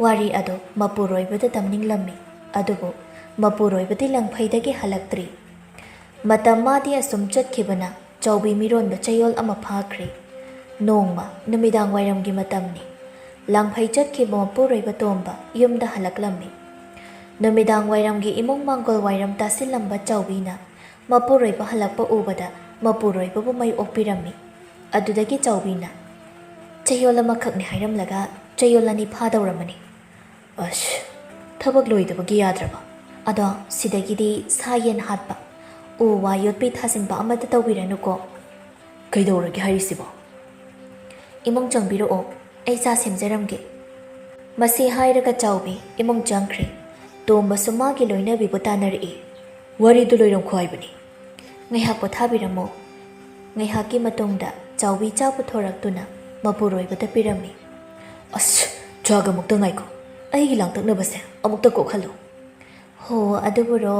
ꯋꯥꯔꯤ ꯑꯗꯨ ꯃꯄꯨꯔꯣꯏꯕꯗ ꯇꯝꯅꯤꯡꯂꯝꯃꯤ꯫ ꯑꯗꯨꯕꯨ ꯃꯄꯨꯔꯣꯏꯕꯗꯤ ꯂꯪꯐꯩꯗꯒꯤ ꯍꯜꯂꯛꯇ꯭ꯔꯤ꯫ ꯃꯇꯝ ꯃꯥꯗꯤ ꯑꯁꯨꯝ ꯆꯠꯈꯤꯕꯅ ꯆꯥꯎꯕꯤ ꯃꯤꯔꯣꯟꯕ ꯆꯌꯣꯜ ꯑꯃ ꯐꯥꯈ꯭ꯔꯦ꯫ ꯅꯣꯡꯃ ꯅꯨꯃꯤꯗꯥꯡ ꯋꯥꯏꯔꯝꯒꯤ ꯃꯇꯝꯅꯤ꯫ ꯂꯪꯐꯩ ꯆꯠꯈꯤꯕ ꯃꯄꯨꯔꯣꯏꯕ ꯇꯣꯝꯕ ꯌꯨꯝꯗ ꯍꯜꯂꯛꯂꯝꯃꯤ꯫ ꯅꯨꯃꯤꯗꯥꯡ ꯋꯥꯏꯔꯝꯒꯤ ꯏꯃꯨꯡ ꯃꯥꯡꯒꯣꯜ ꯋꯥꯏꯔꯝ ꯇꯥꯁꯤꯜꯂꯝꯕ ꯆꯥꯎꯕꯤꯅ ꯃꯄꯨꯔꯣꯏꯕ ꯍꯜꯂꯛꯄ ꯎꯕꯗ ꯃꯄꯨꯔꯣꯏꯕꯕꯨ ꯃꯩ ꯑꯣꯛꯄꯤꯔꯝꯃꯤ꯫ ꯑꯗꯨꯗꯒꯤ ꯆꯥꯎꯕꯤꯅ, ꯆꯌꯣꯜ ꯑꯃꯈꯛꯅꯤ ꯍꯥꯏꯔꯝꯂꯒ ꯆꯌꯣꯜ ꯑꯅꯤ ꯐꯥꯗꯧꯔꯝꯃꯅꯤ꯫ ꯑꯁ, ꯊꯕꯛ ꯂꯣꯏꯗꯕꯒꯤ ꯌꯥꯗ꯭ꯔꯕ? ꯑꯗꯣ ꯁꯤꯗꯒꯤꯗꯤ ꯁꯥ ꯌꯦꯟ ꯍꯥꯠꯄ, ꯎ ꯋꯥ ꯌꯣꯠꯄꯤ ꯊꯥꯖꯤꯟꯕ ꯑꯃꯠꯇ ꯇꯧꯕꯤꯔꯅꯨꯀꯣ꯫ ꯀꯩꯗꯧꯔꯒꯦ ꯍꯥꯏꯔꯤꯁꯤꯕꯣ? ꯏꯃꯨꯡ ꯆꯪꯕꯤꯔꯛꯑꯣ, ꯑꯩ ꯆꯥ ꯁꯦꯝꯖꯔꯝꯒꯦ꯫ ꯃꯁꯤ ꯍꯥꯏꯔꯒ ꯆꯥꯎꯕꯤ ꯏꯃꯨꯡ ꯆꯪꯈ꯭ꯔꯦ꯫ ꯇꯣꯝꯕꯁꯨ ꯃꯥꯒꯤ ꯂꯣꯏꯅꯕꯤꯕꯨ ꯇꯥꯟꯅꯔꯛꯏ꯫ ꯋꯥꯔꯤꯗꯨ ꯂꯣꯏꯔꯝꯈꯣ ꯍꯥꯏꯕꯅꯤ꯫ ꯉꯥꯏꯍꯥꯛ ꯄꯣꯊꯥꯕꯤꯔꯝꯃꯣ꯫ ꯉꯥꯏꯍꯥꯛꯀꯤ ꯃꯇꯨꯡꯗ ꯆꯥꯎꯕꯤ ꯆꯥ ꯄꯨꯊꯣꯔꯛꯇꯨꯅ ꯃꯄꯨꯔꯣꯏꯕꯗ ꯄꯤꯔꯝꯃꯤ꯫ ꯑꯁ, ꯆꯥꯒ ꯑꯃꯨꯛꯇ ꯉꯥꯏꯈꯣ꯫ ꯑꯩꯒꯤ ꯂꯥꯡꯇꯛꯅꯕꯁꯦ ꯑꯃꯨꯛꯇ ꯀꯣꯛꯍꯜꯂꯨ꯫ ꯍꯣ, ꯑꯗꯨꯕꯨꯔꯣ?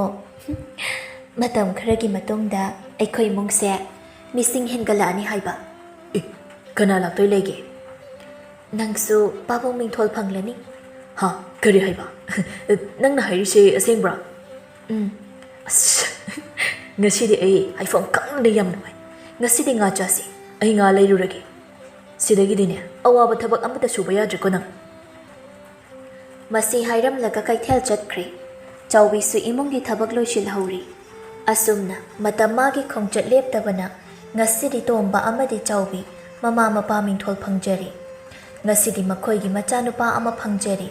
ꯃꯇꯝ ꯈꯔꯒꯤ ꯃꯇꯨꯡꯗ ꯑꯩꯈꯣꯏ ꯏꯃꯨꯡꯁꯦ ꯃꯤꯁꯤꯡ ꯍꯦꯟꯒꯠꯂꯛꯑꯅꯤ ꯍꯥꯏꯕ꯫ ꯑꯦ, ꯀꯅꯥ ꯂꯥꯛꯇꯣꯏ ꯂꯩꯒꯦ? ꯅꯪꯁꯨ ꯄꯥꯕꯨꯡ ꯃꯤꯡꯊꯣꯜ ꯐꯪꯂꯅꯤ꯫ ꯍꯥ, ꯀꯔꯤ ꯍꯥꯏꯕ? ꯅꯪꯅ ꯍꯥꯏꯔꯤꯁꯦ ꯑꯁꯦꯡꯕ꯭ꯔꯥ? ꯎꯝ꯫ ꯑꯁ, ꯉꯁꯤꯗꯤ ꯑꯩ ꯍꯥꯏꯐꯝ ꯈꯪꯗꯦ, ꯌꯥꯝ ꯅꯨꯡꯉꯥꯏ꯫ ꯉꯁꯤꯗꯤ ꯉꯥ ꯆꯥꯁꯤ꯫ ꯑꯩ ꯉꯥ ꯂꯩꯔꯨꯔꯒꯦ꯫ ꯁꯤꯗꯒꯤꯗꯤꯅꯦ, ꯑꯋꯥꯕ ꯊꯕꯛ ꯑꯃꯠꯇ ꯁꯨꯕ ꯌꯥꯗ꯭ꯔꯦꯀꯣ ꯅꯪ꯫ ꯃꯁꯤ ꯍꯥꯏꯔꯝꯂꯒ ꯀꯩꯊꯦꯜ ꯆꯠꯈ꯭ꯔꯦ꯫ ꯆꯥꯎꯕꯤꯁꯨ ꯏꯃꯨꯡꯒꯤ ꯊꯕꯛ ꯂꯣꯏꯁꯤꯜꯍꯧꯔꯤ꯫ ꯑꯁꯨꯝꯅ ꯃꯇꯝ ꯃꯥꯒꯤ ꯈꯣꯡꯆꯠ ꯂꯦꯞꯇꯕꯅ ꯉꯁꯤꯗꯤ ꯇꯣꯝꯕ ꯑꯃꯗꯤ ꯆꯥꯎꯕꯤ ꯃꯃꯥ ꯃꯄꯥ ꯃꯤꯡꯊꯣꯜ ꯐꯪꯖꯔꯦ꯫ ꯉꯁꯤꯗꯤ ꯃꯈꯣꯏꯒꯤ ꯃꯆꯥꯅꯨꯄꯥ ꯑꯃ ꯐꯪꯖꯔꯦ꯫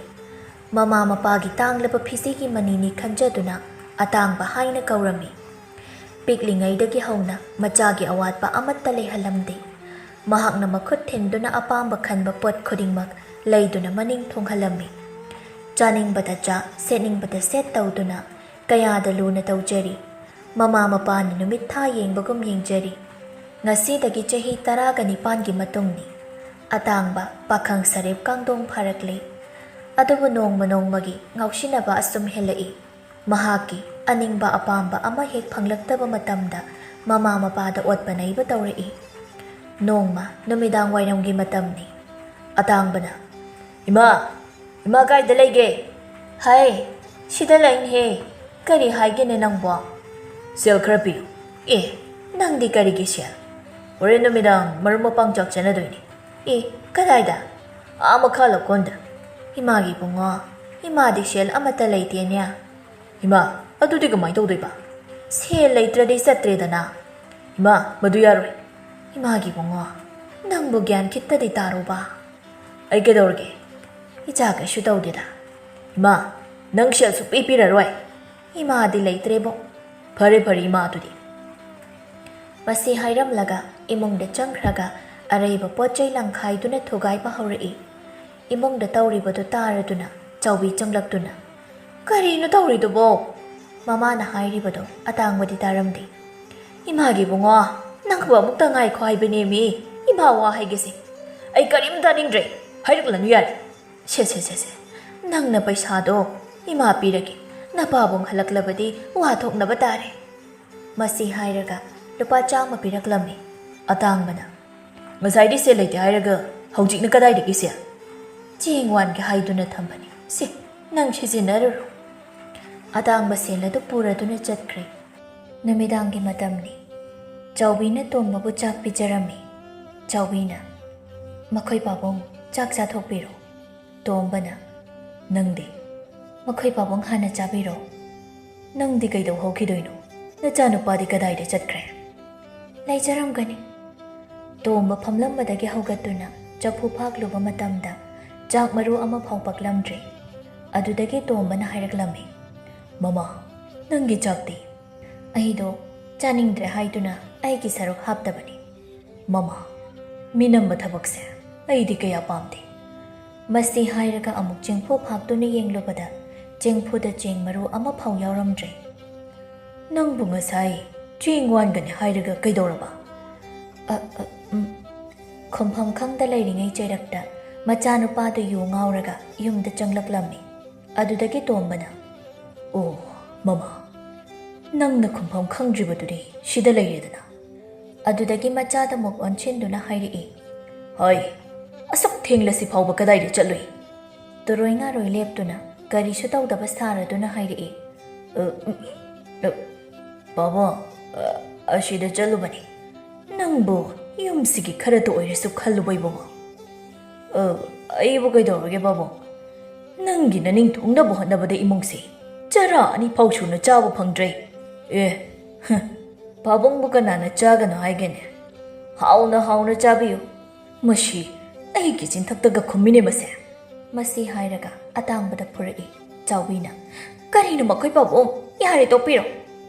ꯃꯃꯥ ꯃꯄꯥꯒꯤ ꯇꯥꯡꯂꯕ ꯐꯤꯖꯤꯒꯤ ꯃꯅꯤꯅꯤ ꯈꯟꯖꯗꯨꯅ ꯑꯇꯥꯡꯕ ꯍꯥꯏꯅ ꯀꯧꯔꯝꯃꯤ꯫ ꯄꯤꯛꯂꯤꯉꯩꯗꯒꯤ ꯍꯧꯅ ꯃꯆꯥꯒꯤ ꯑꯋꯥꯠꯄ ꯑꯃꯠꯇ ꯂꯩꯍꯜꯂꯝꯗꯦ꯫ ꯃꯍꯥꯛꯅ ꯃꯈꯨꯠ ꯊꯤꯟꯗꯨꯅ ꯑꯄꯥꯝꯕ ꯈꯟꯕ ꯄꯣꯠ ꯈꯨꯗꯤꯡꯃꯛ ꯂꯩꯗꯨꯅ ꯃꯅꯤꯡ ꯊꯨꯡꯍꯜꯂꯝꯃꯤ꯫ ꯆꯥꯅꯤꯡꯕꯗ ꯆꯥ, ꯁꯦꯠꯅꯤꯡꯕꯗ ꯁꯦꯠ ꯇꯧꯗꯨꯅ ꯀꯌꯥꯗ ꯂꯨꯅ ꯇꯧꯖꯔꯤ꯫ ꯃꯃꯥ ꯃꯄꯥꯅ ꯅꯨꯃꯤꯠ ꯊꯥ ꯌꯦꯡꯕꯒꯨꯝ ꯌꯦꯡꯖꯔꯤ꯫ ꯉꯁꯤꯗꯒꯤ ꯆꯍꯤ ꯇꯔꯥꯒ ꯅꯤꯄꯥꯟꯒꯤ ꯃꯇꯨꯡꯅꯤ꯫ ꯑꯇꯥꯡꯕ ꯄꯥꯈꯪ ꯁꯔꯦꯞ ꯀꯥꯡꯗꯣꯡ ꯐꯥꯔꯛꯂꯦ꯫ ꯑꯗꯨꯕꯨ ꯅꯣꯡꯃ ꯅꯣꯡꯃꯒꯤ ꯉꯥꯎꯁꯤꯟꯅꯕ ꯑꯁꯨꯝ ꯍꯦꯜꯂꯛꯏ꯫ ꯃꯍꯥꯛꯀꯤ ꯑꯅꯤꯡꯕ ꯑꯄꯥꯝꯕ ꯑꯃ ꯍꯦꯛ ꯐꯪꯂꯛꯇꯕ ꯃꯇꯝꯗ ꯃꯃꯥ ꯃꯄꯥꯗ ꯑꯣꯠꯄ ꯅꯩꯕ ꯇꯧꯔꯛꯏ꯫ ꯅꯣꯡꯃ ꯅꯨꯃꯤꯗꯥꯡ ꯋꯥꯏꯔꯝꯒꯤ ꯃꯇꯝꯅꯤ꯫ ꯑꯇꯥꯡꯕꯅ, "ꯏꯃꯥ, ꯏꯃꯥ ꯀꯥꯏꯗ ꯂꯩꯒꯦ?" "ꯍꯥꯏ, ꯁꯤꯗ ꯂꯩꯅꯦꯍꯦ꯫ ꯀꯔꯤ ꯍꯥꯏꯒꯦꯅꯦ ꯅꯪꯕꯣ?" "ꯁꯦꯜ ꯈꯔ ꯄꯤꯌꯨ꯫" "ꯑꯦ, ꯅꯪꯗꯤ ꯀꯔꯤꯒꯤ ꯁꯦꯜ?" "ꯍꯣꯔꯦꯟ ꯅꯨꯃꯤꯗꯥꯡ ꯃꯔꯨꯞ ꯃꯄꯥꯡ ꯆꯥꯛ ꯆꯥꯅꯗꯣꯏꯅꯤ꯫" "ꯑꯦ, ꯀꯗꯥꯏꯗ?" "ꯑꯥ ꯃꯈꯥ ꯂꯧꯀꯣꯟꯗ꯫" "ꯏꯃꯥꯒꯤ ꯏꯕꯨꯡꯉꯣ, ꯏꯃꯥꯗꯤ ꯁꯦꯜ ꯑꯃꯠꯇ ꯂꯩꯇꯦꯅꯦ꯫" "ꯏꯃꯥ, ꯑꯗꯨꯗꯤ ꯀꯃꯥꯏꯅ ꯇꯧꯗꯣꯏꯕ?" "ꯁꯦꯜ ꯂꯩꯇ꯭ꯔꯗꯤ ꯆꯠꯇ꯭ꯔꯦꯗꯅ꯫" "ꯏꯃꯥ, ꯃꯗꯨ ꯌꯥꯔꯣꯏ꯫" "ꯏꯃꯥꯒꯤ ꯏꯕꯨꯡꯉꯣ, "ꯅꯪꯕꯨ ꯒ꯭ꯌꯥꯟ ꯈꯤꯠꯇꯗꯤ ꯇꯥꯔꯨꯕ?" "ꯑꯩ ꯀꯩꯗꯧꯔꯒꯦ? ꯏꯆꯥ ꯀꯩꯁꯨ ꯇꯧꯗꯦꯗ꯫ ꯏꯃꯥ, ꯅꯪ ꯁꯦꯜ ꯁꯨꯛꯄꯤ ꯄꯤꯔꯔꯣꯏ?" "ꯏꯃꯥꯗꯤ ꯂꯩꯇ꯭ꯔꯦꯕꯣ꯫" "ꯐꯔꯦ ꯐꯔꯦ, ꯏꯃꯥꯗꯨꯗꯤ꯫" ꯃꯁꯤ ꯍꯥꯏꯔꯝꯂꯒ ꯏꯃꯨꯡꯗ ꯆꯪꯈ꯭ꯔꯒ ꯑꯔꯩꯕ ꯄꯣꯠ ꯆꯩ ꯂꯪꯈꯥꯏꯗꯨꯅ ꯊꯨꯒꯥꯏꯕ ꯍꯧꯔꯛꯏ꯫ ꯏꯃꯨꯡꯗ ꯇꯧꯔꯤꯕꯗꯨ ꯇꯥꯔꯗꯨꯅ ꯆꯥꯎꯕꯤ ꯆꯪꯂꯛꯇꯨꯅ, "ꯀꯔꯤꯅꯣ ꯇꯧꯔꯤꯗꯨꯕꯣ?" ꯃꯃꯥꯅ ꯍꯥꯏꯔꯤꯕꯗꯣ ꯑꯇꯥꯡꯕꯗꯤ ꯇꯥꯔꯝꯗꯦ꯫ "ꯏꯃꯥꯒꯤ ꯏꯕꯨꯡꯉꯣ, ꯅꯪꯕꯨ ꯑꯃꯨꯛꯇ ꯉꯥꯏꯈꯣ ꯍꯥꯏꯕꯅꯦꯃꯤ꯫ ꯏꯃꯥ ꯋꯥ ꯍꯥꯏꯒꯦꯁꯦ꯫" "ꯑꯩ ꯀꯔꯤꯝ ꯇꯥꯅꯤꯡꯗ꯭ꯔꯦ꯫ ꯍꯥꯏꯔꯛꯂꯅꯨ ꯌꯥꯔꯦ꯫" "ꯁꯦ ꯁꯦ ꯁꯦ ꯁꯦ, ꯅꯪꯅ ꯄꯩꯁꯥꯗꯣ ꯏꯃꯥ ꯄꯤꯔꯒꯦ꯫ ꯅꯄꯥꯕꯨꯡ ꯍꯜꯂꯛꯂꯕꯗꯤ ꯋꯥ ꯊꯣꯛꯅꯕ ꯇꯥꯔꯦ꯫" ꯃꯁꯤ ꯍꯥꯏꯔꯒ ꯂꯨꯄꯥ ꯆꯥꯝꯃ ꯄꯤꯔꯛꯂꯝꯃꯤ꯫ ꯑꯇꯥꯡꯕꯅ, "ꯉꯁꯥꯏꯗꯤ ꯁꯦꯜ ꯂꯩꯇꯦ ꯍꯥꯏꯔꯒ ꯍꯧꯖꯤꯛꯅ ꯀꯗꯥꯏꯗꯒꯤ ꯁꯦꯜ?" "ꯆꯦꯡ ꯋꯥꯟꯒꯦ ꯍꯥꯏꯗꯨꯅ ꯊꯝꯕꯅꯤ꯫ ꯁꯦ, ꯅꯪ ꯁꯤꯖꯤꯟꯅꯔꯨꯔꯣ꯫" ꯑꯇꯥꯡꯕ ꯁꯦꯜ ꯑꯗꯨ ꯄꯨꯔꯗꯨꯅ ꯆꯠꯈ꯭ꯔꯦ꯫ ꯅꯨꯃꯤꯗꯥꯡꯒꯤ ꯃꯇꯝꯅꯤ꯫ ꯆꯥꯎꯕꯤꯅ ꯇꯣꯝꯕꯕꯨ ꯆꯥꯛ ꯄꯤꯖꯔꯝꯃꯤ꯫ ꯆꯥꯎꯕꯤꯅ, "ꯃꯈꯣꯏ ꯄꯥꯕꯨꯡ ꯆꯥꯛ ꯆꯥꯊꯣꯛꯄꯤꯔꯣ꯫" ꯇꯣꯝꯕꯅ, "ꯅꯪꯗꯤ?" "ꯃꯈꯣꯏ ꯄꯥꯕꯨꯡ ꯍꯥꯟꯅ ꯆꯥꯕꯤꯔꯣ꯫" "ꯅꯪꯗꯤ ꯀꯩꯗꯧꯍꯧꯈꯤꯗꯣꯏꯅꯣ? ꯅꯆꯥꯅꯨꯄꯥꯗꯤ ꯀꯗꯥꯏꯗ ꯆꯠꯈ꯭ꯔꯦ?" "ꯂꯩꯖꯔꯝꯒꯅꯤ꯫" ꯇꯣꯝꯕ ꯐꯝꯂꯝꯕꯗꯒꯤ ꯍꯧꯒꯠꯇꯨꯅ ꯆꯐꯨ ꯐꯥꯛꯂꯨꯕ ꯃꯇꯝꯗ ꯆꯥꯛ ꯃꯔꯨ ꯑꯃꯐꯥꯎ ꯄꯛꯂꯝꯗ꯭ꯔꯦ꯫ ꯑꯗꯨꯗꯒꯤ ꯇꯣꯝꯕꯅ ꯍꯥꯏꯔꯛꯂꯝꯃꯤ, "ꯃꯃꯥ, ꯅꯪꯒꯤ ꯆꯥꯛꯇꯤ?" "ꯑꯩꯗꯣ ꯆꯥꯅꯤꯡꯗ꯭ꯔꯦ ꯍꯥꯏꯗꯨꯅ ꯑꯩꯒꯤ ꯁꯔꯨꯛ ꯍꯥꯞꯇꯕꯅꯤ꯫" "ꯃꯃꯥ, ꯃꯤꯅꯝꯕ ꯊꯕꯛꯁꯦ ꯑꯩꯗꯤ ꯀꯌꯥ ꯄꯥꯝꯗꯦ꯫" ꯃꯁꯤ ꯍꯥꯏꯔꯒ ꯑꯃꯨꯛ ꯆꯦꯡꯐꯨ ꯐꯥꯛꯇꯨꯅ ꯌꯦꯡꯂꯨꯕꯗ ꯆꯦꯡꯐꯨꯗ ꯆꯦꯡ ꯃꯔꯨ ꯑꯃꯐꯥꯎ ꯌꯥꯎꯔꯝꯗ꯭ꯔꯦ꯫ "ꯅꯪꯕꯨ ꯉꯁꯥꯏ ꯆꯦꯡ ꯋꯥꯟꯒꯅꯤ ꯍꯥꯏꯔꯒ ꯀꯩꯗꯧꯔꯕ?" ꯑ, ꯑ, ꯎꯝ꯫ ꯈꯨꯝꯐꯝ ꯈꯪꯗ ꯂꯩꯔꯤꯉꯩ ꯆꯩꯔꯛꯇ ꯃꯆꯥꯅꯨꯄꯥꯗꯨ ꯌꯨ ꯉꯥꯎꯔꯒ ꯌꯨꯝꯗ ꯆꯪꯂꯛꯂꯝꯃꯤ꯫ ꯑꯗꯨꯗꯒꯤ ꯇꯣꯝꯕꯅ, "ꯑꯣ, ꯃꯃꯥ, ꯅꯪꯅ ꯈꯨꯝꯐꯝ ꯈꯪꯗ꯭ꯔꯤꯕꯗꯨꯗꯤ ꯁꯤꯗ ꯂꯩꯔꯦꯗꯅ꯫" ꯑꯗꯨꯗꯒꯤ ꯃꯆꯥꯗ ꯃꯨꯛ ꯑꯣꯟꯁꯤꯟꯗꯨꯅ ꯍꯥꯏꯔꯛꯏ, "ꯍꯣꯏ, ꯑꯁꯨꯛ ꯊꯦꯡꯂꯁꯤ ꯐꯥꯎꯕ ꯀꯗꯥꯏꯗ ꯆꯠꯂꯨꯏ?" ꯇꯨꯔꯣꯏ ꯉꯥꯔꯣꯏ ꯂꯦꯞꯇꯨꯅ ꯀꯔꯤꯁꯨ ꯇꯧꯗꯕ ꯁꯥꯔꯗꯨꯅ ꯍꯥꯏꯔꯛꯏ, "ꯑ, ꯎꯝ, ꯑ, ꯄꯥꯕꯨꯡ, ꯑ, ꯑꯁꯤꯗ ꯆꯠꯂꯨꯕꯅꯤ꯫" "ꯅꯪꯕꯨ ꯌꯨꯝꯁꯤꯒꯤ ꯈꯔꯇ ꯑꯣꯏꯔꯁꯨ ꯈꯜꯂꯨꯕ ꯏꯕꯨꯡꯉꯣ?" "ꯑ, ꯑꯩꯕꯨ ꯀꯩꯗꯧꯔꯒꯦ ꯄꯥꯕꯨꯡ? ꯅꯪꯒꯤ ꯅꯅꯤꯡ ꯊꯨꯡꯅꯕ ꯍꯣꯠꯅꯕꯗ ꯏꯃꯨꯡꯁꯤ ꯆꯔꯥ ꯑꯅꯤ ꯐꯥꯎ ꯁꯨꯅ ꯆꯥꯕ ꯐꯪꯗ꯭ꯔꯦ꯫" "ꯑꯦ, ꯍ, ꯄꯥꯕꯨꯡꯕꯨ ꯀꯅꯥꯅ ꯆꯥꯒꯅꯣ ꯍꯥꯏꯒꯦꯅꯦ? ꯍꯥꯎꯅ ꯍꯥꯎꯅ ꯆꯥꯕꯤꯌꯨ꯫ ꯃꯁꯤ ꯑꯩꯒꯤ ꯆꯤꯟꯊꯛꯇꯒ ꯈꯨꯝꯃꯤꯅꯦ ꯃꯁꯦ꯫ ꯃꯁꯤ ꯍꯥꯏꯔꯒ ꯑꯇꯥꯡꯕꯗ ꯐꯨꯔꯛꯏ꯫ ꯆꯥꯎꯕꯤꯅ, "ꯀꯔꯤꯅꯣ ꯃꯈꯣꯏ ꯄꯥꯕꯨꯡ? ꯌꯥꯔꯦ, ꯇꯣꯛꯄꯤꯔꯣ!"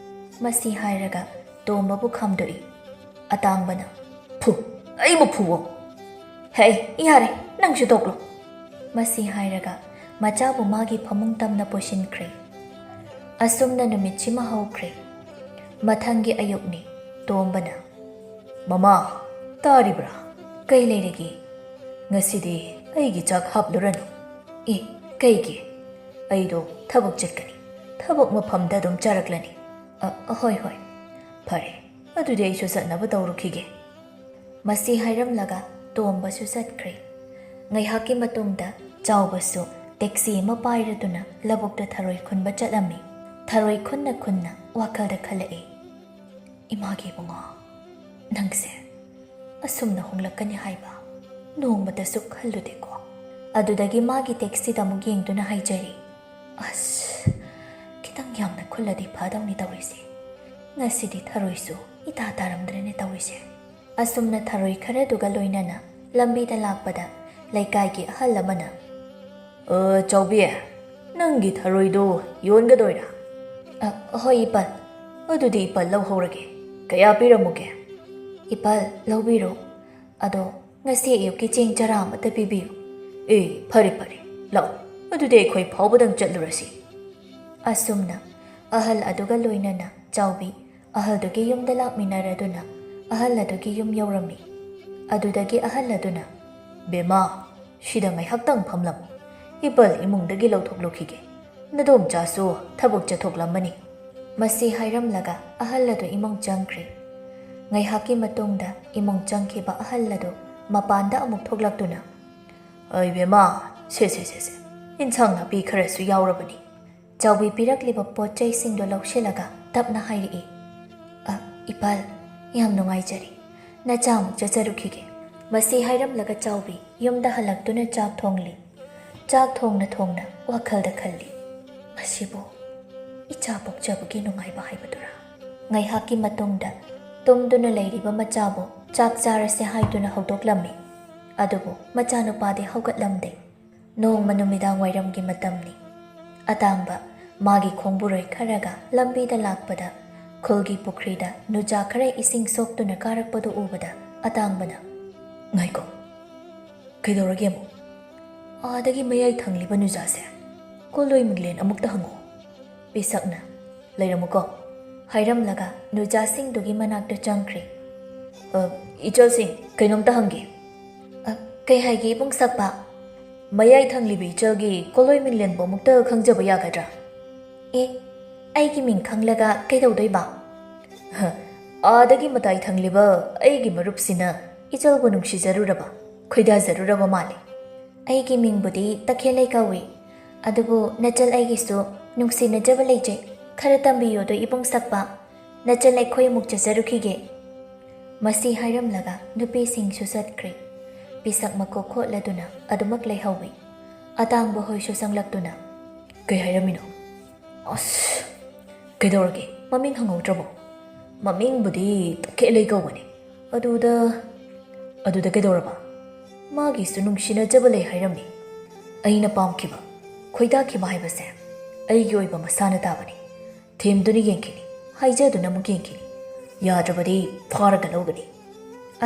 ꯃꯁꯤ ꯍꯥꯏꯔꯒ ꯇꯣꯝꯕꯕꯨ ꯈꯥꯝꯗꯣꯛꯏ꯫ ꯑꯇꯥꯡꯕꯅ, "ꯐꯨ, ꯑꯩꯕꯨ ꯐꯨꯋꯣ!" "ꯍꯦ, ꯌꯥꯔꯦ, ꯅꯪꯁꯨ ꯇꯣꯛꯂꯣ!" ꯃꯁꯤ ꯍꯥꯏꯔꯒ ꯃꯆꯥꯕꯨ ꯃꯥꯒꯤ ꯐꯃꯨꯡ ꯇꯝꯅ ꯄꯨꯁꯤꯟꯈ꯭ꯔꯦ꯫ ꯑꯁꯨꯝꯅ ꯅꯨꯃꯤꯠꯁꯤꯃ ꯍꯧꯈ꯭ꯔꯦ꯫ ꯃꯊꯪꯒꯤ ꯑꯌꯨꯛꯅꯤ꯫ ꯇꯣꯝꯕꯅ, "ꯃꯃꯥ, ꯇꯥꯔꯤꯕ꯭ꯔꯥ? ꯀꯩ ꯂꯩꯔꯒꯦ? ꯉꯁꯤꯗꯤ ꯑꯩꯒꯤ ꯆꯥꯛ ꯍꯥꯞꯂꯨꯔꯅꯨ꯫" "ꯑꯦ, ꯀꯩꯒꯤ?" "ꯑꯩꯗꯣ ꯊꯕꯛ ꯆꯠꯀꯅꯤ꯫ ꯊꯕꯛ ꯃꯐꯝꯗ ꯑꯗꯨꯝ ꯆꯥꯔꯛꯂꯅꯤ꯫" "ꯑ, ꯍꯣꯏ, ꯍꯣꯏ꯫ ꯐꯔꯦ, ꯑꯗꯨꯗꯤ ꯑꯩꯁꯨ ꯆꯠꯅꯕ ꯇꯧꯔꯨꯈꯤꯒꯦ꯫" ꯃꯁꯤ ꯍꯥꯏꯔꯝꯂꯒ ꯇꯣꯝꯕꯁꯨ ꯆꯠꯈ꯭ꯔꯦ꯫ ꯉꯥꯏꯍꯥꯛꯀꯤ ꯃꯇꯨꯡꯗ ꯆꯥꯎꯕꯁꯨ ꯇꯦꯛꯁꯤ ꯑꯃ ꯄꯥꯏꯔꯗꯨꯅ ꯂꯧꯕꯨꯛꯇ ꯊꯔꯣꯏ ꯈꯨꯟꯕ ꯆꯠꯂꯝꯃꯤ꯫ ꯊꯔꯣꯏ ꯈꯨꯟꯅ ꯈꯨꯟꯅ ꯋꯥꯈꯜꯗ ꯈꯜꯂꯛꯏ, "ꯏꯃꯥꯒꯤ ꯏꯕꯨꯡꯉꯣ, ꯅꯪꯁꯦ ꯑꯁꯨꯝꯅ ꯍꯣꯡꯂꯛꯀꯅꯤ ꯍꯥꯏꯕ ꯅꯣꯡꯃꯇꯁꯨ ꯈꯜꯂꯨꯗꯦꯀꯣ꯫" ꯑꯗꯨꯗꯒꯤ ꯃꯥꯒꯤ ꯇꯦꯛꯁꯤꯗ ꯑꯃꯨꯛ ꯌꯦꯡꯗꯨꯅ ꯍꯥꯏꯖꯔꯤ, "ꯑꯁ, ꯈꯤꯇꯪ ꯌꯥꯝꯅ ꯈꯨꯜꯂꯗꯤ ꯐꯗꯧꯅꯤ ꯇꯧꯔꯤꯁꯦ꯫ ꯉꯁꯤꯗꯤ ꯊꯔꯣꯏꯁꯨ ꯏꯇꯥ ꯇꯥꯔꯝꯗ꯭ꯔꯦꯅꯦ ꯇꯧꯔꯤꯁꯦ꯫" ꯑꯁꯨꯝꯅ ꯊꯔꯣꯏ ꯈꯔꯗꯨꯒ ꯂꯣꯏꯅꯅ ꯂꯝꯕꯤꯗ ꯂꯥꯛꯄꯗ ꯂꯩꯀꯥꯏꯒꯤ ꯑꯍꯜ ꯑꯃꯅ, "ꯑ, ꯆꯥꯎꯕꯤ, ꯅꯪꯒꯤ ꯊꯔꯣꯏꯗꯣ ꯌꯣꯟꯒꯗꯣꯏꯔꯥ?" "ꯑ, ꯍꯣꯏ, ꯏꯄꯥꯜ꯫" "ꯑꯗꯨꯗꯤ ꯏꯄꯥꯜ ꯂꯧꯍꯧꯔꯒꯦ꯫ ꯀꯌꯥ ꯄꯤꯔꯝꯃꯨꯒꯦ?" "ꯏꯄꯥꯜ, ꯂꯧꯕꯤꯔꯣ꯫ ꯑꯗꯣ ꯉꯁꯤ ꯑꯌꯨꯛꯀꯤ ꯆꯦꯡ ꯆꯔꯥ ꯑꯃꯠꯇ ꯄꯤꯕꯤꯌꯨ꯫" "ꯑꯦ, ꯐꯔꯦ, ꯐꯔꯦ, ꯂꯥꯛꯑꯣ꯫ ꯑꯗꯨꯗꯤ ꯑꯩꯈꯣꯏ ꯐꯥꯎꯕꯗꯪ ꯆꯠꯂꯨꯔꯁꯤ꯫" ꯑꯁꯨꯝꯅ ꯑꯍꯜ ꯑꯗꯨꯒ ꯂꯣꯏꯅꯅ ꯆꯥꯎꯕꯤ ꯑꯍꯜꯗꯨꯒꯤ ꯌꯨꯝꯗ ꯂꯥꯛꯃꯤꯟꯅꯔꯗꯨꯅ ꯑꯍꯜ ꯑꯗꯨꯒꯤ ꯌꯨꯝ ꯌꯧꯔꯝꯃꯤ꯫ ꯑꯗꯨꯗꯒꯤ ꯑꯍꯜ ꯑꯗꯨꯅ, "ꯕꯦꯝꯃ, ꯁꯤꯗ ꯉꯥꯏꯍꯥꯛꯇꯪ ꯐꯝꯂꯝꯃꯨ꯫ ꯏꯄꯥꯜ ꯏꯃꯨꯡꯗꯒꯤ ꯂꯧꯊꯣꯛꯂꯨꯈꯤꯒꯦ꯫ ꯅꯗꯣꯝꯆꯥꯁꯨ ꯊꯕꯛ ꯆꯠꯊꯣꯛꯂꯝꯃꯅꯤ꯫" ꯃꯁꯤ ꯍꯥꯏꯔꯝꯂꯒ ꯑꯍꯜ ꯑꯗꯨ ꯏꯃꯨꯡ ꯆꯪꯈ꯭ꯔꯦ꯫ ꯉꯥꯏꯍꯥꯛꯀꯤ ꯃꯇꯨꯡꯗ ꯏꯃꯨꯡ ꯆꯪꯈꯤꯕ ꯑꯍꯜ ꯑꯗꯨ ꯃꯄꯥꯟꯗ ꯑꯃꯨꯛ ꯊꯣꯛꯂꯛꯇꯨꯅ, "ꯑꯩ ꯕꯦꯝꯃ, ꯁꯦ, ꯁꯦ, ꯁꯦ, ꯁꯦ, ꯏꯟꯁꯥꯡ ꯅꯥꯄꯤ ꯈꯔꯁꯨ ꯌꯥꯎꯔꯕꯅꯤ꯫" ꯆꯥꯎꯕꯤ ꯄꯤꯔꯛꯂꯤꯕ ꯄꯣꯠ ꯆꯩꯁꯤꯡꯗꯨ ꯂꯧꯁꯤꯜꯂꯒ ꯇꯞꯅ ꯍꯥꯏꯔꯛꯏ, "ꯑ, ꯏꯄꯥꯜ, ꯌꯥꯝ ꯅꯨꯡꯉꯥꯏꯖꯔꯦ꯫ ꯅꯆꯥ ꯑꯃꯨꯛ ꯆꯠꯆꯔꯨꯈꯤꯒꯦ꯫" ꯃꯁꯤ ꯍꯥꯏꯔꯝꯂꯒ ꯆꯥꯎꯕꯤ ꯌꯨꯝꯗ ꯍꯜꯂꯛꯇꯨꯅ ꯆꯥꯛ ꯊꯣꯡꯂꯤ꯫ ꯆꯥꯛ ꯊꯣꯡꯅ ꯊꯣꯡꯅ ꯋꯥꯈꯜꯗ ꯈꯜꯂꯤ, "ꯃꯁꯤꯕꯨ ꯏꯆꯥ ꯄꯣꯛꯆꯕꯒꯤ ꯅꯨꯡꯉꯥꯏꯕ ꯍꯥꯏꯕꯗꯨꯔꯥ?" ꯉꯥꯏꯍꯥꯛꯀꯤ ꯃꯇꯨꯡꯗ ꯇꯨꯝꯗꯨꯅ ꯂꯩꯔꯤꯕ ꯃꯆꯥꯕꯨ ꯆꯥꯛ ꯆꯥꯔꯁꯦ ꯍꯥꯏꯗꯨꯅ ꯍꯧꯗꯣꯛꯂꯝꯃꯤ꯫ ꯑꯗꯨꯕꯨ ꯃꯆꯥꯅꯨꯄꯥꯗꯤ ꯍꯧꯒꯠꯂꯝꯗꯦ꯫ ꯅꯣꯡꯃ ꯅꯨꯃꯤꯗꯥꯡ ꯋꯥꯏꯔꯝꯒꯤ ꯃꯇꯝꯅꯤ꯫ ꯑꯇꯥꯡꯕ ꯃꯥꯒꯤ ꯈꯣꯡꯕꯨꯔꯣꯏ ꯈꯔꯒ ꯂꯝꯕꯤꯗ ꯂꯥꯛꯄꯗ, ꯈꯨꯜꯒꯤ ꯄꯨꯈ꯭ꯔꯤꯗ ꯅꯨꯖꯥ ꯈꯔ ꯏꯁꯤꯡ ꯁꯣꯛꯇꯨꯅ ꯀꯥꯔꯛꯄꯗꯨ ꯎꯕꯗ, ꯑꯇꯥꯡꯕꯅ, "ꯉꯥꯏꯈꯣ, ꯀꯩꯗꯧꯔꯒꯦ ꯑꯃꯨꯛ? ꯑꯥꯗꯒꯤ ꯃꯌꯥꯏ ꯊꯪꯂꯤꯕ ꯅꯨꯖꯥꯁꯦ ꯀꯣꯂꯣꯏ ꯃꯤꯡꯂꯦꯟ ꯑꯃꯨꯛꯇ ꯍꯪꯉꯣ꯫" ꯄꯤꯁꯛꯅ, "ꯂꯩꯔꯝꯃꯨꯀꯣ" ꯍꯥꯏꯔꯝꯂꯒ ꯅꯨꯖꯥꯁꯤꯡꯗꯨꯒꯤ ꯃꯅꯥꯛꯇ ꯆꯪꯈ꯭ꯔꯦ꯫ "ꯑ, ꯏꯆꯜꯁꯤꯡ, ꯀꯩꯅꯣꯝꯇ ꯍꯪꯒꯦ꯫" "ꯑ, ꯀꯩ ꯍꯥꯏꯒꯦ, ꯏꯕꯨꯡ ꯁꯛꯄ?" "ꯃꯌꯥꯏ ꯊꯪꯂꯤꯕ ꯏꯆꯜꯒꯤ ꯀꯣꯂꯣꯏ ꯃꯤꯡꯂꯦꯟꯕꯨ ꯑꯃꯨꯛꯇ ꯈꯪꯖꯕ ꯌꯥꯒꯗ꯭ꯔꯥ?" "ꯑꯦ, ꯑꯩꯒꯤ ꯃꯤꯡ ꯈꯪꯂꯒ ꯀꯩꯗꯧꯗꯣꯏꯕ?" "ꯍ, ꯑꯥꯗꯒꯤ ꯃꯇꯥꯏ ꯊꯪꯂꯤꯕ ꯑꯩꯒꯤ ꯃꯔꯨꯞꯁꯤꯅ ꯏꯆꯜꯕꯨ ꯅꯨꯡꯁꯤꯖꯔꯨꯔꯕ, ꯈꯣꯏꯗꯥꯖꯔꯨꯔꯕ ꯃꯥꯜꯂꯤ꯫" "ꯑꯩꯒꯤ ꯃꯤꯡꯕꯨꯗꯤ ꯇꯈꯦꯜꯂꯩ ꯀꯧꯏ꯫ ꯑꯗꯨꯕꯨ ꯅꯆꯜ ꯑꯩꯒꯤꯁꯨ ꯅꯨꯡꯁꯤꯅꯖꯕ ꯂꯩꯖꯩ꯫ ꯈꯔ ꯇꯝꯕꯤꯌꯣꯗꯣ, ꯏꯕꯨꯡ ꯁꯛꯄ꯫ ꯅꯆꯜ ꯑꯩꯈꯣꯏ ꯑꯃꯨꯛ ꯆꯠꯆꯔꯨꯈꯤꯒꯦ꯫" ꯃꯁꯤ ꯍꯥꯏꯔꯝꯂꯒ ꯅꯨꯄꯤꯁꯤꯡꯁꯨ ꯆꯠꯈ꯭ꯔꯦ꯫ ꯄꯤꯁꯛ ꯃꯀꯣꯛ ꯈꯣꯠꯂꯗꯨꯅ ꯑꯗꯨꯃꯛ ꯂꯩꯍꯧꯏ꯫ ꯑꯇꯥꯡꯕ ꯍꯣꯏꯁꯨ ꯆꯪꯂꯛꯇꯨꯅ, "ꯀꯩ ꯍꯥꯏꯔꯝꯃꯤꯅꯣ?" "ꯑꯁ, ꯀꯩꯗꯧꯔꯒꯦ? ꯃꯃꯤꯡ ꯍꯪꯍꯧꯗ꯭ꯔꯕꯣ?" "ꯃꯃꯤꯡꯕꯨꯗꯤ ꯇꯈꯦꯜꯂꯩ ꯀꯧꯕꯅꯤ꯫ ꯑꯗꯨꯗ..." "ꯑꯗꯨꯗ ꯀꯩꯗꯧꯔꯕ?" "ꯃꯥꯒꯤꯁꯨ ꯅꯨꯡꯁꯤꯅꯖꯕ ꯂꯩ ꯍꯥꯏꯔꯝꯃꯤ꯫" "ꯑꯩꯅ ꯄꯥꯝꯈꯤꯕ, ꯈꯣꯏꯗꯥꯈꯤꯕ ꯍꯥꯏꯕꯁꯦ ꯑꯩꯒꯤ ꯑꯣꯏꯕ ꯃꯁꯥꯅ ꯇꯥꯕꯅꯤ꯫ ꯊꯦꯝꯗꯨꯅ ꯌꯦꯡꯈꯤꯅꯤ, ꯍꯥꯏꯖꯗꯨꯅ ꯑꯃꯨꯛ ꯌꯦꯡꯈꯤꯅꯤ꯫ ꯌꯥꯗ꯭ꯔꯕꯗꯤ ꯐꯥꯔꯒ ꯂꯧꯒꯅꯤ꯫"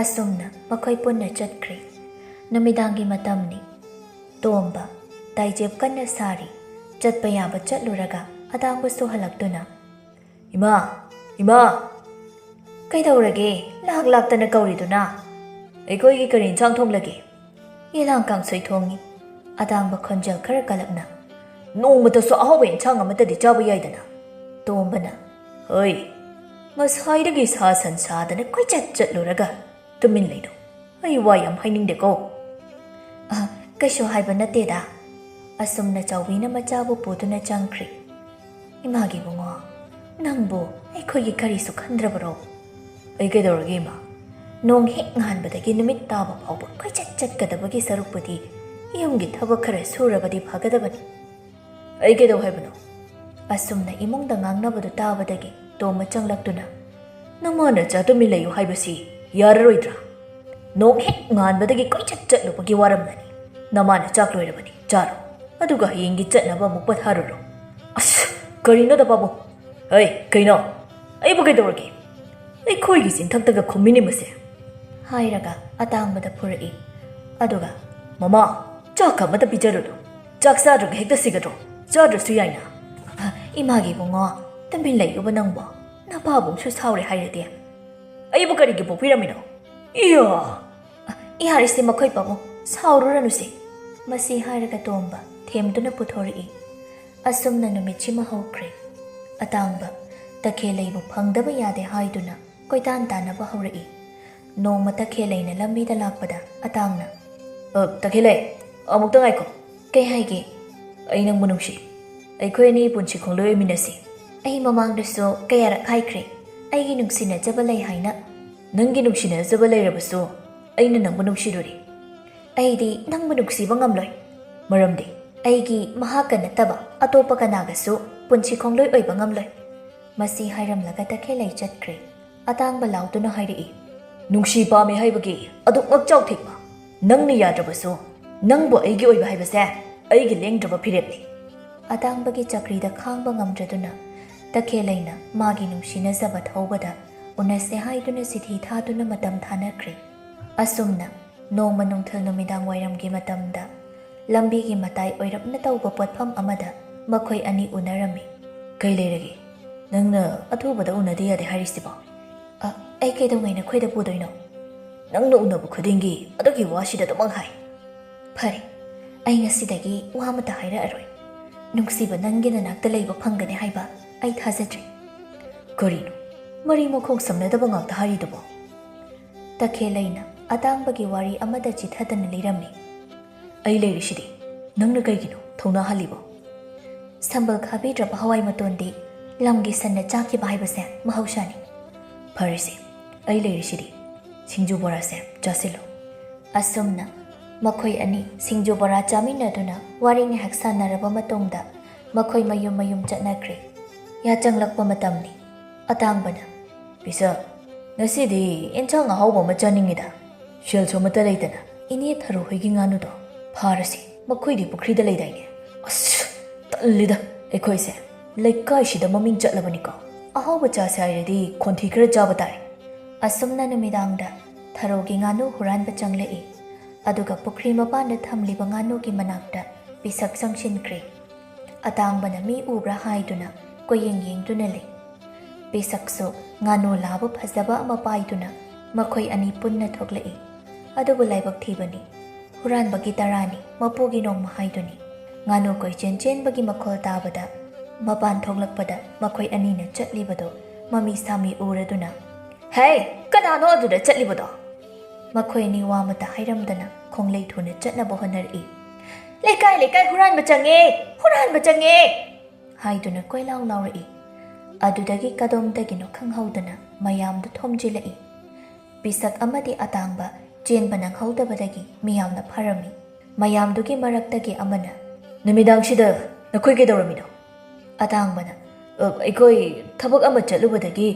ꯑꯁꯨꯝꯅ ꯃꯈꯣꯏ ꯄꯨꯟꯅ ꯆꯠꯈ꯭ꯔꯦ꯫ ꯅꯨꯃꯤꯗꯥꯡꯒꯤ ꯃꯇꯝꯅꯤ꯫ ꯇꯣꯝꯕ ꯇꯥꯏꯖꯦꯞ ꯀꯟꯅ ꯁꯥꯔꯤ꯫ ꯆꯠꯄ ꯌꯥꯕ ꯆꯠꯂꯨꯔꯒ ꯑꯇꯥꯡꯕꯁꯨ ꯍꯜꯂꯛꯇꯨꯅ, "ꯏꯃꯥ! ꯏꯃꯥ!" "ꯀꯩꯗꯧꯔꯒꯦ, ꯂꯥꯛ ꯂꯥꯛꯇꯅ ꯀꯧꯔꯤꯗꯨꯅ?" "ꯑꯩꯈꯣꯏꯒꯤ ꯀꯔꯤ ꯏꯟꯁꯥꯡ ꯊꯣꯡꯂꯒꯦ?" "ꯌꯦꯂꯥꯡ ꯀꯥꯡꯁꯣꯏ ꯊꯣꯡꯉꯤ꯫" ꯑꯇꯥꯡꯕ ꯈꯣꯟꯖꯦꯜ ꯈꯔ ꯀꯜꯂꯞꯅ, "ꯅꯣꯡꯃꯇꯁꯨ ꯑꯍꯥꯎꯕ ꯏꯟꯁꯥꯡ ꯑꯃꯠꯇꯗꯤ ꯆꯥꯕ ꯌꯥꯏꯗꯅ?" ꯇꯣꯝꯕꯅ, "ꯍꯣꯏ, ꯉꯁꯥꯏꯗꯒꯤ ꯁꯥ ꯁꯟ ꯁꯥꯗꯅ ꯀꯣꯏꯆꯠ ꯆꯠꯂꯨꯔꯒ ꯇꯨꯃꯤꯟ ꯂꯩꯅꯧ꯫ ꯑꯩ ꯋꯥ ꯌꯥꯝ ꯍꯥꯏꯅꯤꯡꯗꯦꯀꯣ꯫" "ꯑ, ꯀꯩꯁꯨ ꯍꯥꯏꯕ ꯅꯠꯇꯦꯗ꯫" ꯑꯁꯨꯝꯅ ꯆꯥꯎꯕꯤꯅ ꯃꯆꯥꯕꯨ ꯄꯨꯗꯨꯅ ꯆꯪꯈ꯭ꯔꯦ꯫ "ꯏꯃꯥꯒꯤ ꯏꯕꯨꯡꯉꯣ, ꯅꯪꯕꯨ ꯑꯩꯈꯣꯏꯒꯤ ꯀꯔꯤꯁꯨ ꯈꯟꯗ꯭ꯔꯕꯔꯣ?" "ꯑꯩ ꯀꯩꯗꯧꯔꯒꯦ, ꯏꯃꯥ?" "ꯅꯣꯡ ꯍꯦꯛ ꯉꯥꯟꯕꯗꯒꯤ ꯅꯨꯃꯤꯠ ꯇꯥꯕ ꯐꯥꯎꯕ ꯀꯣꯏꯆꯠ ꯆꯠꯀꯗꯕꯒꯤ ꯁꯔꯨꯛꯄꯨꯗꯤ ꯌꯨꯝꯒꯤ ꯊꯕꯛ ꯈꯔ ꯁꯨꯔꯕꯗꯤ ꯐꯒꯗꯕꯅꯤ꯫" "ꯑꯩ ꯀꯩꯗꯧ ꯍꯥꯏꯕꯅꯣ?" ꯑꯁꯨꯝꯅ ꯏꯃꯨꯡꯗ ꯉꯥꯡꯅꯕꯗꯨ ꯇꯥꯕꯗꯒꯤ ꯇꯣꯝꯕ ꯆꯪꯂꯛꯇꯨꯅ, "ꯅꯃꯥ ꯅꯆꯥ ꯇꯨꯃꯤꯟ ꯂꯩꯌꯨ ꯍꯥꯏꯕꯁꯤ ꯌꯥꯔꯔꯣꯏꯗ꯭ꯔꯥ? ꯅꯣꯡ ꯍꯦꯛ ꯉꯥꯟꯕꯗꯒꯤ ꯀꯣꯏꯆꯠ ꯆꯠꯂꯨꯕꯒꯤ ꯋꯥꯔꯝꯂꯅꯤ꯫ ꯅꯃꯥꯅ ꯆꯥꯛ ꯂꯣꯏꯔꯕꯅꯤ, ꯆꯥꯔꯣ꯫ ꯑꯗꯨꯒ ꯍꯌꯦꯡꯒꯤ ꯆꯠꯅꯕ ꯑꯃꯨꯛ ꯄꯣꯊꯥꯔꯨꯔꯣ꯫ ꯑꯁ, ꯀꯔꯤꯅꯣꯗ ꯄꯥꯕꯨꯡ? ꯍꯩ, ꯀꯩꯅꯣ? ꯑꯩꯕꯨ ꯀꯩꯗꯧꯔꯒꯦ? ꯑꯩꯈꯣꯏꯒꯤ ꯆꯤꯟꯊꯛꯇꯒ ꯈꯨꯝꯃꯤꯅꯤ ꯃꯁꯦ꯫ ꯍꯥꯏꯔꯒ ꯑꯇꯥꯡꯕꯗ ꯐꯨꯔꯛꯏ꯫ ꯑꯗꯨꯒ, "ꯃꯃꯥ, ꯆꯥꯛꯀ ꯑꯃꯇ ꯄꯤꯖꯔꯨꯅꯨ꯫ ꯆꯥꯛ ꯆꯥꯗ꯭ꯔꯒ ꯍꯦꯛꯇ ꯁꯤꯒꯗ꯭ꯔꯣ? ꯆꯥꯗ꯭ꯔꯁꯨ ꯌꯥꯏꯅ꯫" "ꯑ, ꯏꯃꯥꯒꯤ ꯏꯕꯨꯡꯉꯣ, ꯇꯨꯃꯤꯟ ꯂꯩꯌꯨꯕ ꯅꯪꯕꯣ꯫ ꯅꯄꯥꯕꯨꯡꯁꯨ ꯁꯥꯎꯔꯦ ꯍꯥꯏꯔꯗꯤ꯫" "ꯑꯩꯕꯨ ꯀꯔꯤꯒꯤ ꯄꯣꯛꯄꯤꯔꯝꯃꯤꯅꯣ? ꯏꯌꯥ!" "ꯑ, ꯌꯥꯔꯦꯁꯦ ꯃꯈꯣꯏ ꯄꯥꯕꯨꯡ, ꯁꯥꯎꯔꯨꯔꯅꯨꯁꯦ꯫" ꯃꯁꯤ ꯍꯥꯏꯔꯒ ꯇꯣꯝꯕ ꯊꯦꯝꯗꯨꯅ ꯄꯨꯊꯣꯔꯛꯏ꯫ ꯑꯁꯨꯝꯅ ꯅꯨꯃꯤꯠꯁꯤꯃ ꯍꯧꯈ꯭ꯔꯦ꯫ ꯑꯇꯥꯡꯕ ꯇꯈꯦꯜꯂꯩꯕꯨ ꯐꯪꯗꯕ ꯌꯥꯗꯦ ꯍꯥꯏꯗꯨꯅ ꯀꯣꯏꯇꯥꯟ ꯇꯥꯟꯅꯕ ꯍꯧꯔꯛꯏ꯫ ꯅꯣꯡꯃ ꯇꯈꯦꯜꯂꯩꯅ ꯂꯝꯕꯤꯗ ꯂꯥꯛꯄꯗ ꯑꯇꯥꯡꯅ, "ꯑ, ꯇꯈꯦꯜꯂꯩ, ꯑꯃꯨꯛꯇ ꯉꯥꯏꯈꯣ꯫" "ꯀꯩ ꯍꯥꯏꯒꯦ?" "ꯑꯩ ꯅꯪꯕꯨ ꯅꯨꯡꯁꯤ꯫ ꯑꯩꯈꯣꯏ ꯑꯅꯤ ꯄꯨꯟꯁꯤ ꯈꯣꯡꯂꯣꯏ ꯑꯣꯏꯃꯤꯟꯅꯁꯤ꯫" "ꯑꯩ ꯃꯃꯥꯡꯗꯁꯨ ꯀꯌꯥꯔꯛ ꯍꯥꯏꯈ꯭ꯔꯦ, ꯑꯩꯒꯤ ꯅꯨꯡꯁꯤꯅꯖꯕ ꯂꯩ ꯍꯥꯏꯅ꯫" "ꯅꯪꯒꯤ ꯅꯨꯡꯁꯤꯅꯖꯕ ꯂꯩꯔꯕꯁꯨ ꯑꯩꯅ ꯅꯪꯕꯨ ꯅꯨꯡꯁꯤꯔꯨꯔꯦ꯫" "ꯑꯩꯗꯤ ꯅꯪꯕꯨ ꯅꯨꯡꯁꯤꯕ ꯉꯝꯂꯣꯏ꯫" "ꯃꯔꯝꯗꯤ?" "ꯑꯩꯒꯤ ꯃꯍꯥꯛꯀ ꯅꯠꯇꯕ ꯑꯇꯣꯞꯄ ꯀꯅꯥꯒꯁꯨ ꯄꯨꯟꯁꯤ ꯈꯣꯡꯂꯣꯏ ꯑꯣꯏꯕ ꯉꯝꯂꯣꯏ꯫" ꯃꯁꯤ ꯍꯥꯏꯔꯝꯂꯒ ꯇꯈꯦꯜꯂꯩ ꯆꯠꯈ꯭ꯔꯦ꯫ ꯑꯇꯥꯡꯕ ꯂꯥꯎꯗꯨꯅ ꯍꯥꯏꯔꯛꯏ, "ꯅꯨꯡꯁꯤ ꯄꯥꯝꯃꯤ ꯍꯥꯏꯕꯒꯤ ꯑꯗꯨꯛ ꯉꯛꯆꯥꯎ ꯊꯦꯛꯄ? ꯅꯪꯅ ꯌꯥꯗ꯭ꯔꯕꯁꯨ ꯅꯪꯕꯨ ꯑꯩꯒꯤ ꯑꯣꯏꯕ ꯍꯥꯏꯕꯁꯦ ꯑꯩꯒꯤ ꯂꯦꯡꯗ꯭ꯔꯕ ꯐꯤꯔꯦꯞꯅꯤ꯫" ꯑꯇꯥꯡꯕꯒꯤ ꯆꯀ꯭ꯔꯤꯗ ꯈꯥꯡꯕ ꯉꯝꯗ꯭ꯔꯗꯨꯅ ꯇꯈꯦꯜꯂꯩꯅ ꯃꯥꯒꯤ ꯅꯨꯡꯁꯤꯅꯖꯕ ꯊꯧꯕꯗ ꯎꯅꯁꯦ ꯍꯥꯏꯗꯨꯅ ꯆꯤꯊꯤ ꯊꯥꯗꯨꯅ ꯃꯇꯝ ꯊꯥꯅꯈ꯭ꯔꯦ꯫ ꯑꯁꯨꯝꯅ ꯅꯣꯡꯃ ꯅꯨꯡꯊꯤꯜ ꯅꯨꯃꯤꯗꯥꯡ ꯋꯥꯏꯔꯝꯒꯤ ꯃꯇꯝꯗ ꯂꯝꯕꯤꯒꯤ ꯃꯇꯥꯏ ꯑꯣꯏꯔꯞꯅ ꯇꯧꯕ ꯄꯣꯠꯐꯝ ꯑꯃꯗ ꯃꯈꯣꯏ ꯑꯅꯤ ꯎꯅꯔꯝꯃꯤ꯫ "ꯀꯩ ꯂꯩꯔꯒꯦ? ꯅꯪꯅ ꯑꯊꯨꯕꯗ ꯎꯅꯗ ꯌꯥꯗꯦ ꯍꯥꯏꯔꯤꯁꯤꯕꯣ?" "ꯑ, ꯑꯩ ꯀꯩꯗꯧꯉꯩ ꯅꯈꯣꯏꯗ ꯄꯨꯗꯣꯏꯅꯣ?" "ꯅꯪꯅ ꯎꯅꯕ ꯈꯨꯗꯤꯡꯒꯤ ꯑꯗꯨꯒꯤ ꯋꯥꯁꯤꯗ ꯑꯗꯨꯃꯛ ꯍꯥꯏ꯫" "ꯐꯔꯦ, ꯑꯩ ꯉꯁꯤꯗꯒꯤ ꯋꯥ ꯑꯃꯇ ꯍꯥꯏꯔꯛꯑꯔꯣꯏ꯫ ꯅꯨꯡꯁꯤꯕ ꯅꯪꯒꯤ ꯅꯅꯥꯛꯇ ꯂꯩꯕ ꯐꯪꯒꯅꯤ ꯍꯥꯏꯕ ꯑꯩ ꯊꯥꯖꯗ꯭ꯔꯦ꯫" "ꯀꯔꯤꯅꯣ? ꯃꯔꯤ ꯃꯈꯣꯡ ꯁꯝꯅꯗꯕ ꯉꯥꯛꯇ ꯍꯥꯏꯔꯤꯗꯨꯕꯣ?" ꯇꯈꯦꯜꯂꯩꯅ ꯑꯇꯥꯡꯕꯒꯤ ꯋꯥꯔꯤ ꯑꯃꯗ ꯆꯤꯊꯗꯅ ꯂꯤꯔꯝꯃꯤ꯫ "ꯑꯩ ꯂꯩꯔꯤꯁꯤꯗꯤ, ꯅꯪꯅ ꯀꯩꯒꯤꯅꯣ ꯊꯧꯅꯥ ꯍꯜꯂꯤꯕꯣ?" "ꯁꯝꯕꯜ ꯈꯥꯕꯤꯗ꯭ꯔꯕ ꯍꯋꯥꯏ ꯃꯇꯣꯟꯗꯤ ꯂꯝꯒꯤ ꯁꯟꯅ ꯆꯥꯈꯤꯕ ꯍꯥꯏꯕꯁꯦ ꯃꯍꯧꯁꯥꯅꯤ꯫" "ꯐꯔꯦꯁꯦ, ꯑꯩ ꯂꯩꯔꯤꯁꯤꯗꯤ, ꯁꯤꯡꯖꯨ ꯕꯣꯔꯥꯁꯦ ꯆꯥꯁꯤꯜꯂꯣ꯫" ꯑꯁꯨꯝꯅ ꯃꯈꯣꯏ ꯑꯅꯤ ꯁꯤꯡꯖꯨ ꯕꯣꯔꯥ ꯆꯥꯃꯤꯟꯅꯗꯨꯅ ꯋꯥꯔꯤ ꯉꯥꯏꯍꯥꯛ ꯁꯥꯟꯅꯔꯕ ꯃꯇꯨꯡꯗ ꯃꯈꯣꯏ ꯃꯌꯨꯝ ꯃꯌꯨꯝ ꯆꯠꯅꯈ꯭ꯔꯦ꯫ ꯌꯥꯆꯪꯂꯛꯄ ꯃꯇꯝꯅꯤ꯫ ꯑꯇꯥꯡꯕꯅ, "ꯄꯤꯁꯛ, "ꯉꯁꯤꯗꯤ ꯏꯟꯁꯥꯡ ꯑꯍꯥꯎꯕ ꯑꯃ ꯆꯥꯅꯤꯡꯉꯤꯗ꯫ ꯁꯦꯜꯁꯨ ꯑꯃꯠꯇ ꯂꯩꯇꯅ ꯏꯅꯦ ꯊꯔꯣ ꯍꯣꯏꯒꯤ ꯉꯥꯅꯨꯗꯣ ꯐꯥꯔꯁꯤ, ꯃꯈꯣꯏꯗꯤ ꯄꯨꯈ꯭ꯔꯤꯗ ꯂꯩꯗꯥꯏꯅꯦ?" "ꯑꯁ, ꯇꯜꯂꯤꯗ ꯑꯩꯈꯣꯏꯁꯦ꯫ ꯂꯩꯀꯥꯏꯁꯤꯗ ꯃꯃꯤꯡ ꯆꯠꯂꯕꯅꯤꯀꯣ꯫ ꯑꯍꯥꯎꯕ ꯆꯥꯁꯦ ꯍꯥꯏꯔꯗꯤ ꯈꯣꯟꯊꯤ ꯈꯔ ꯆꯥꯕ ꯇꯥꯔꯦ"꯫ ꯑꯁꯨꯝꯅ ꯅꯨꯃꯤꯗꯥꯡꯗ ꯊꯔꯣꯒꯤ ꯉꯥꯅꯨ ꯍꯨꯔꯥꯟꯕ ꯆꯪꯂꯛꯏ꯫ ꯑꯗꯨꯒ ꯄꯨꯈ꯭ꯔꯤ ꯃꯄꯥꯟꯗ ꯊꯝꯂꯤꯕ ꯉꯥꯅꯨꯒꯤ ꯃꯅꯥꯛꯇ ꯄꯤꯁꯛ ꯆꯪꯁꯤꯟꯈ꯭ꯔꯦ꯫ ꯑꯇꯥꯡꯕꯅ ꯃꯤ ꯎꯕ꯭ꯔꯥ ꯍꯥꯏꯗꯨꯅ ꯀꯣꯏꯌꯦꯡ ꯌꯦꯡꯗꯨꯅ ꯂꯩ꯫ ꯄꯤꯁꯛꯁꯨ ꯉꯥꯅꯨ ꯂꯥꯕ ꯐꯖꯕ ꯑꯃ ꯄꯥꯏꯗꯨꯅ ꯃꯈꯣꯏ ꯑꯅꯤ ꯄꯨꯟꯅ ꯊꯣꯛꯂꯛꯏ꯫ ꯑꯗꯨꯕꯨ ꯂꯥꯏꯕꯛ ꯊꯤꯕꯅꯤ, ꯍꯨꯔꯥꯟꯕꯒꯤ ꯇꯔꯥꯅꯤ, ꯃꯄꯨꯒꯤ ꯅꯣꯡꯃ ꯍꯥꯏꯗꯨꯅꯤ꯫ ꯉꯥꯅꯨ ꯀꯣꯏꯆꯦꯟ ꯆꯦꯟꯕꯒꯤ ꯃꯈꯣꯜ ꯇꯥꯕꯗ ꯃꯄꯥꯟ ꯊꯣꯛꯂꯛꯄꯗ ꯃꯈꯣꯏ ꯑꯅꯤꯅ ꯆꯠꯂꯤꯕꯗꯣ ꯃꯃꯤ ꯁꯥꯃꯤ ꯎꯔꯗꯨꯅ, "ꯍꯦ, ꯀꯅꯥꯅꯣ ꯑꯗꯨꯗ ꯆꯠꯂꯤꯕꯗꯣ?" ꯃꯈꯣꯏ ꯑꯅꯤ ꯋꯥ ꯑꯃꯇ ꯍꯥꯏꯔꯝꯗꯅ ꯈꯣꯡꯂꯩ ꯊꯨꯅ ꯆꯠꯅꯕ ꯍꯣꯠꯅꯔꯛꯏ꯫ "ꯂꯩꯀꯥꯏ ꯂꯩꯀꯥꯏ ꯍꯨꯔꯥꯟꯕ ꯆꯪꯉꯦ! ꯍꯨꯔꯥꯟꯕ ꯆꯪꯉꯦ!" ꯍꯥꯏꯗꯨꯅ ꯀꯣꯏꯂꯥꯎ ꯂꯥꯎꯔꯛꯏ꯫ ꯑꯗꯨꯗꯒꯤ ꯀꯗꯣꯝꯗꯒꯤꯅꯣ ꯈꯪꯍꯧꯗꯅ ꯃꯌꯥꯝꯗꯨ ꯊꯣꯝꯖꯤꯜꯂꯛꯏ꯫ ꯄꯤꯁꯛ ꯑꯃꯗꯤ ꯑꯇꯥꯡꯕ ꯆꯦꯟꯕ ꯅꯪꯍꯧꯗꯕꯗꯒꯤ ꯃꯤꯌꯥꯝꯅ ꯐꯥꯔꯝꯃꯤ꯫ ꯃꯌꯥꯝꯗꯨꯒꯤ ꯃꯔꯛꯇꯒꯤ ꯑꯃꯅ, "ꯅꯨꯃꯤꯗꯥꯡꯁꯤꯗ ꯅꯈꯣꯏ ꯀꯩꯗꯧꯔꯝꯃꯤꯅꯣ?" ꯑꯇꯥꯡꯕꯅ, "ꯑ, ꯑꯩꯈꯣꯏ ꯊꯕꯛ ꯑꯃ ꯆꯠꯂꯨꯕꯗꯒꯤ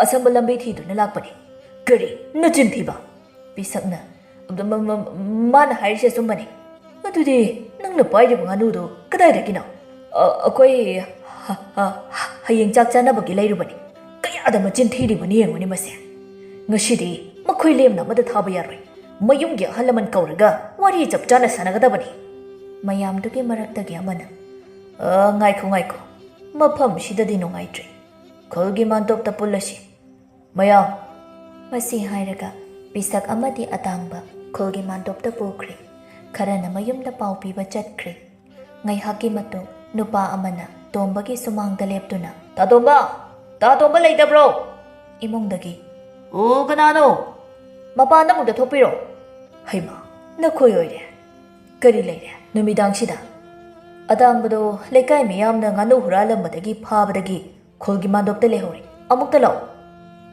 ꯑꯁꯝꯕ ꯂꯝꯕꯤ ꯊꯤꯗꯨꯅ ꯂꯥꯛꯄꯅꯤ"꯫ "ꯀꯔꯤ? ꯅꯆꯤꯟ ꯊꯤꯕ!" ꯄꯤꯁꯛꯅ, "ꯑꯗ ꯃ-, ꯃ-, ꯃꯥꯅ ꯍꯥꯏꯔꯤꯁꯦ ꯑꯆꯨꯝꯕꯅꯤ"꯫ "ꯑꯗꯨꯗꯤ ꯅꯪꯅ ꯄꯥꯏꯔꯤꯕ ꯉꯥꯅꯨꯗꯣ ꯀꯗꯥꯏꯗꯒꯤꯅꯣ?" "ꯑ, ꯑꯩꯈꯣꯏ ꯍ-, ꯍ-, ꯍ-, ꯍꯌꯦꯡ ꯆꯥꯛ ꯆꯥꯅꯕꯒꯤ ꯂꯩꯔꯨꯕꯅꯤ"꯫ "ꯀꯌꯥꯗ ꯃꯆꯤꯟ ꯊꯤꯔꯤꯕꯅꯤ ꯌꯦꯡꯉꯨꯅꯦ ꯃꯁꯦ꯫ ꯉꯁꯤꯗꯤ ꯃꯈꯣꯏ ꯂꯦꯝꯅ ꯑꯃꯗ ꯊꯥꯕ ꯌꯥꯔꯣꯏ꯫ ꯃꯌꯨꯝꯒꯤ ꯑꯍꯜ ꯂꯃꯟ ꯀꯧꯔꯒ ꯋꯥꯔꯤ ꯆꯞ ꯆꯥꯅ ꯁꯥꯟꯅꯒꯗꯕꯅꯤ"꯫ ꯃꯌꯥꯝꯗꯨꯒꯤ ꯃꯔꯛꯇꯒꯤ ꯑꯃꯅ, "ꯑ, ꯉꯥꯏꯈꯣ, ꯉꯥꯏꯈꯣ꯫ ꯃꯐꯝꯁꯤꯗꯗꯤ ꯅꯨꯡꯉꯥꯏꯇ꯭ꯔꯦ꯫ ꯈꯨꯜꯒꯤ ꯃꯥꯟꯇꯣꯞꯇ ꯄꯨꯜꯂꯁꯤ꯫ ꯃꯌꯥꯝ"꯫ ꯃꯁꯤ ꯍꯥꯏꯔꯒ ꯄꯤꯁꯛ ꯑꯃꯗꯤ ꯑꯇꯥꯡꯕ ꯈꯨꯜꯒꯤ ꯃꯥꯟꯇꯣꯞꯇ ꯄꯨꯈ꯭ꯔꯦ꯫ ꯈꯔꯅ ꯃꯌꯨꯝꯗ ꯄꯥꯎ ꯄꯤꯕ ꯆꯠꯈ꯭ꯔꯦ꯫ ꯉꯥꯏꯍꯥꯛꯀꯤ ꯃꯇꯨꯡ ꯅꯨꯄꯥ ꯑꯃꯅ ꯇꯣꯝꯕꯒꯤ ꯁꯨꯃꯥꯡꯗ ꯂꯦꯞꯇꯨꯅ, "ꯇꯥ ꯇꯣꯝꯕ! ꯇꯥ ꯇꯣꯝꯕ ꯂꯩꯇꯕ꯭ꯔꯣ?" ꯏꯃꯨꯡꯗꯒꯤ, "ꯑꯣ, ꯀꯅꯥꯅꯣ? ꯃꯄꯥꯟꯗ ꯑꯃꯨꯛꯇ ꯊꯣꯛꯄꯤꯔꯣ"꯫ "ꯍꯩꯃꯥ, ꯅꯈꯣꯏ ꯑꯣꯏꯔꯦ꯫ ꯀꯔꯤ ꯂꯩꯔꯦ ꯅꯨꯃꯤꯗꯥꯡꯁꯤꯗ?" "ꯑꯇꯥꯡꯕꯗꯣ ꯂꯩꯀꯥꯏ ꯃꯤꯌꯥꯝꯅ ꯉꯥꯅꯨ ꯍꯨꯔꯥꯜꯂꯝꯕꯗꯒꯤ ꯐꯥꯕꯗꯒꯤ ꯈꯨꯜꯒꯤ ꯃꯥꯟꯗꯣꯞꯇ ꯂꯩꯍꯧꯔꯦ꯫ ꯑꯃꯨꯛꯇ ꯂꯥꯛꯑꯣ"꯫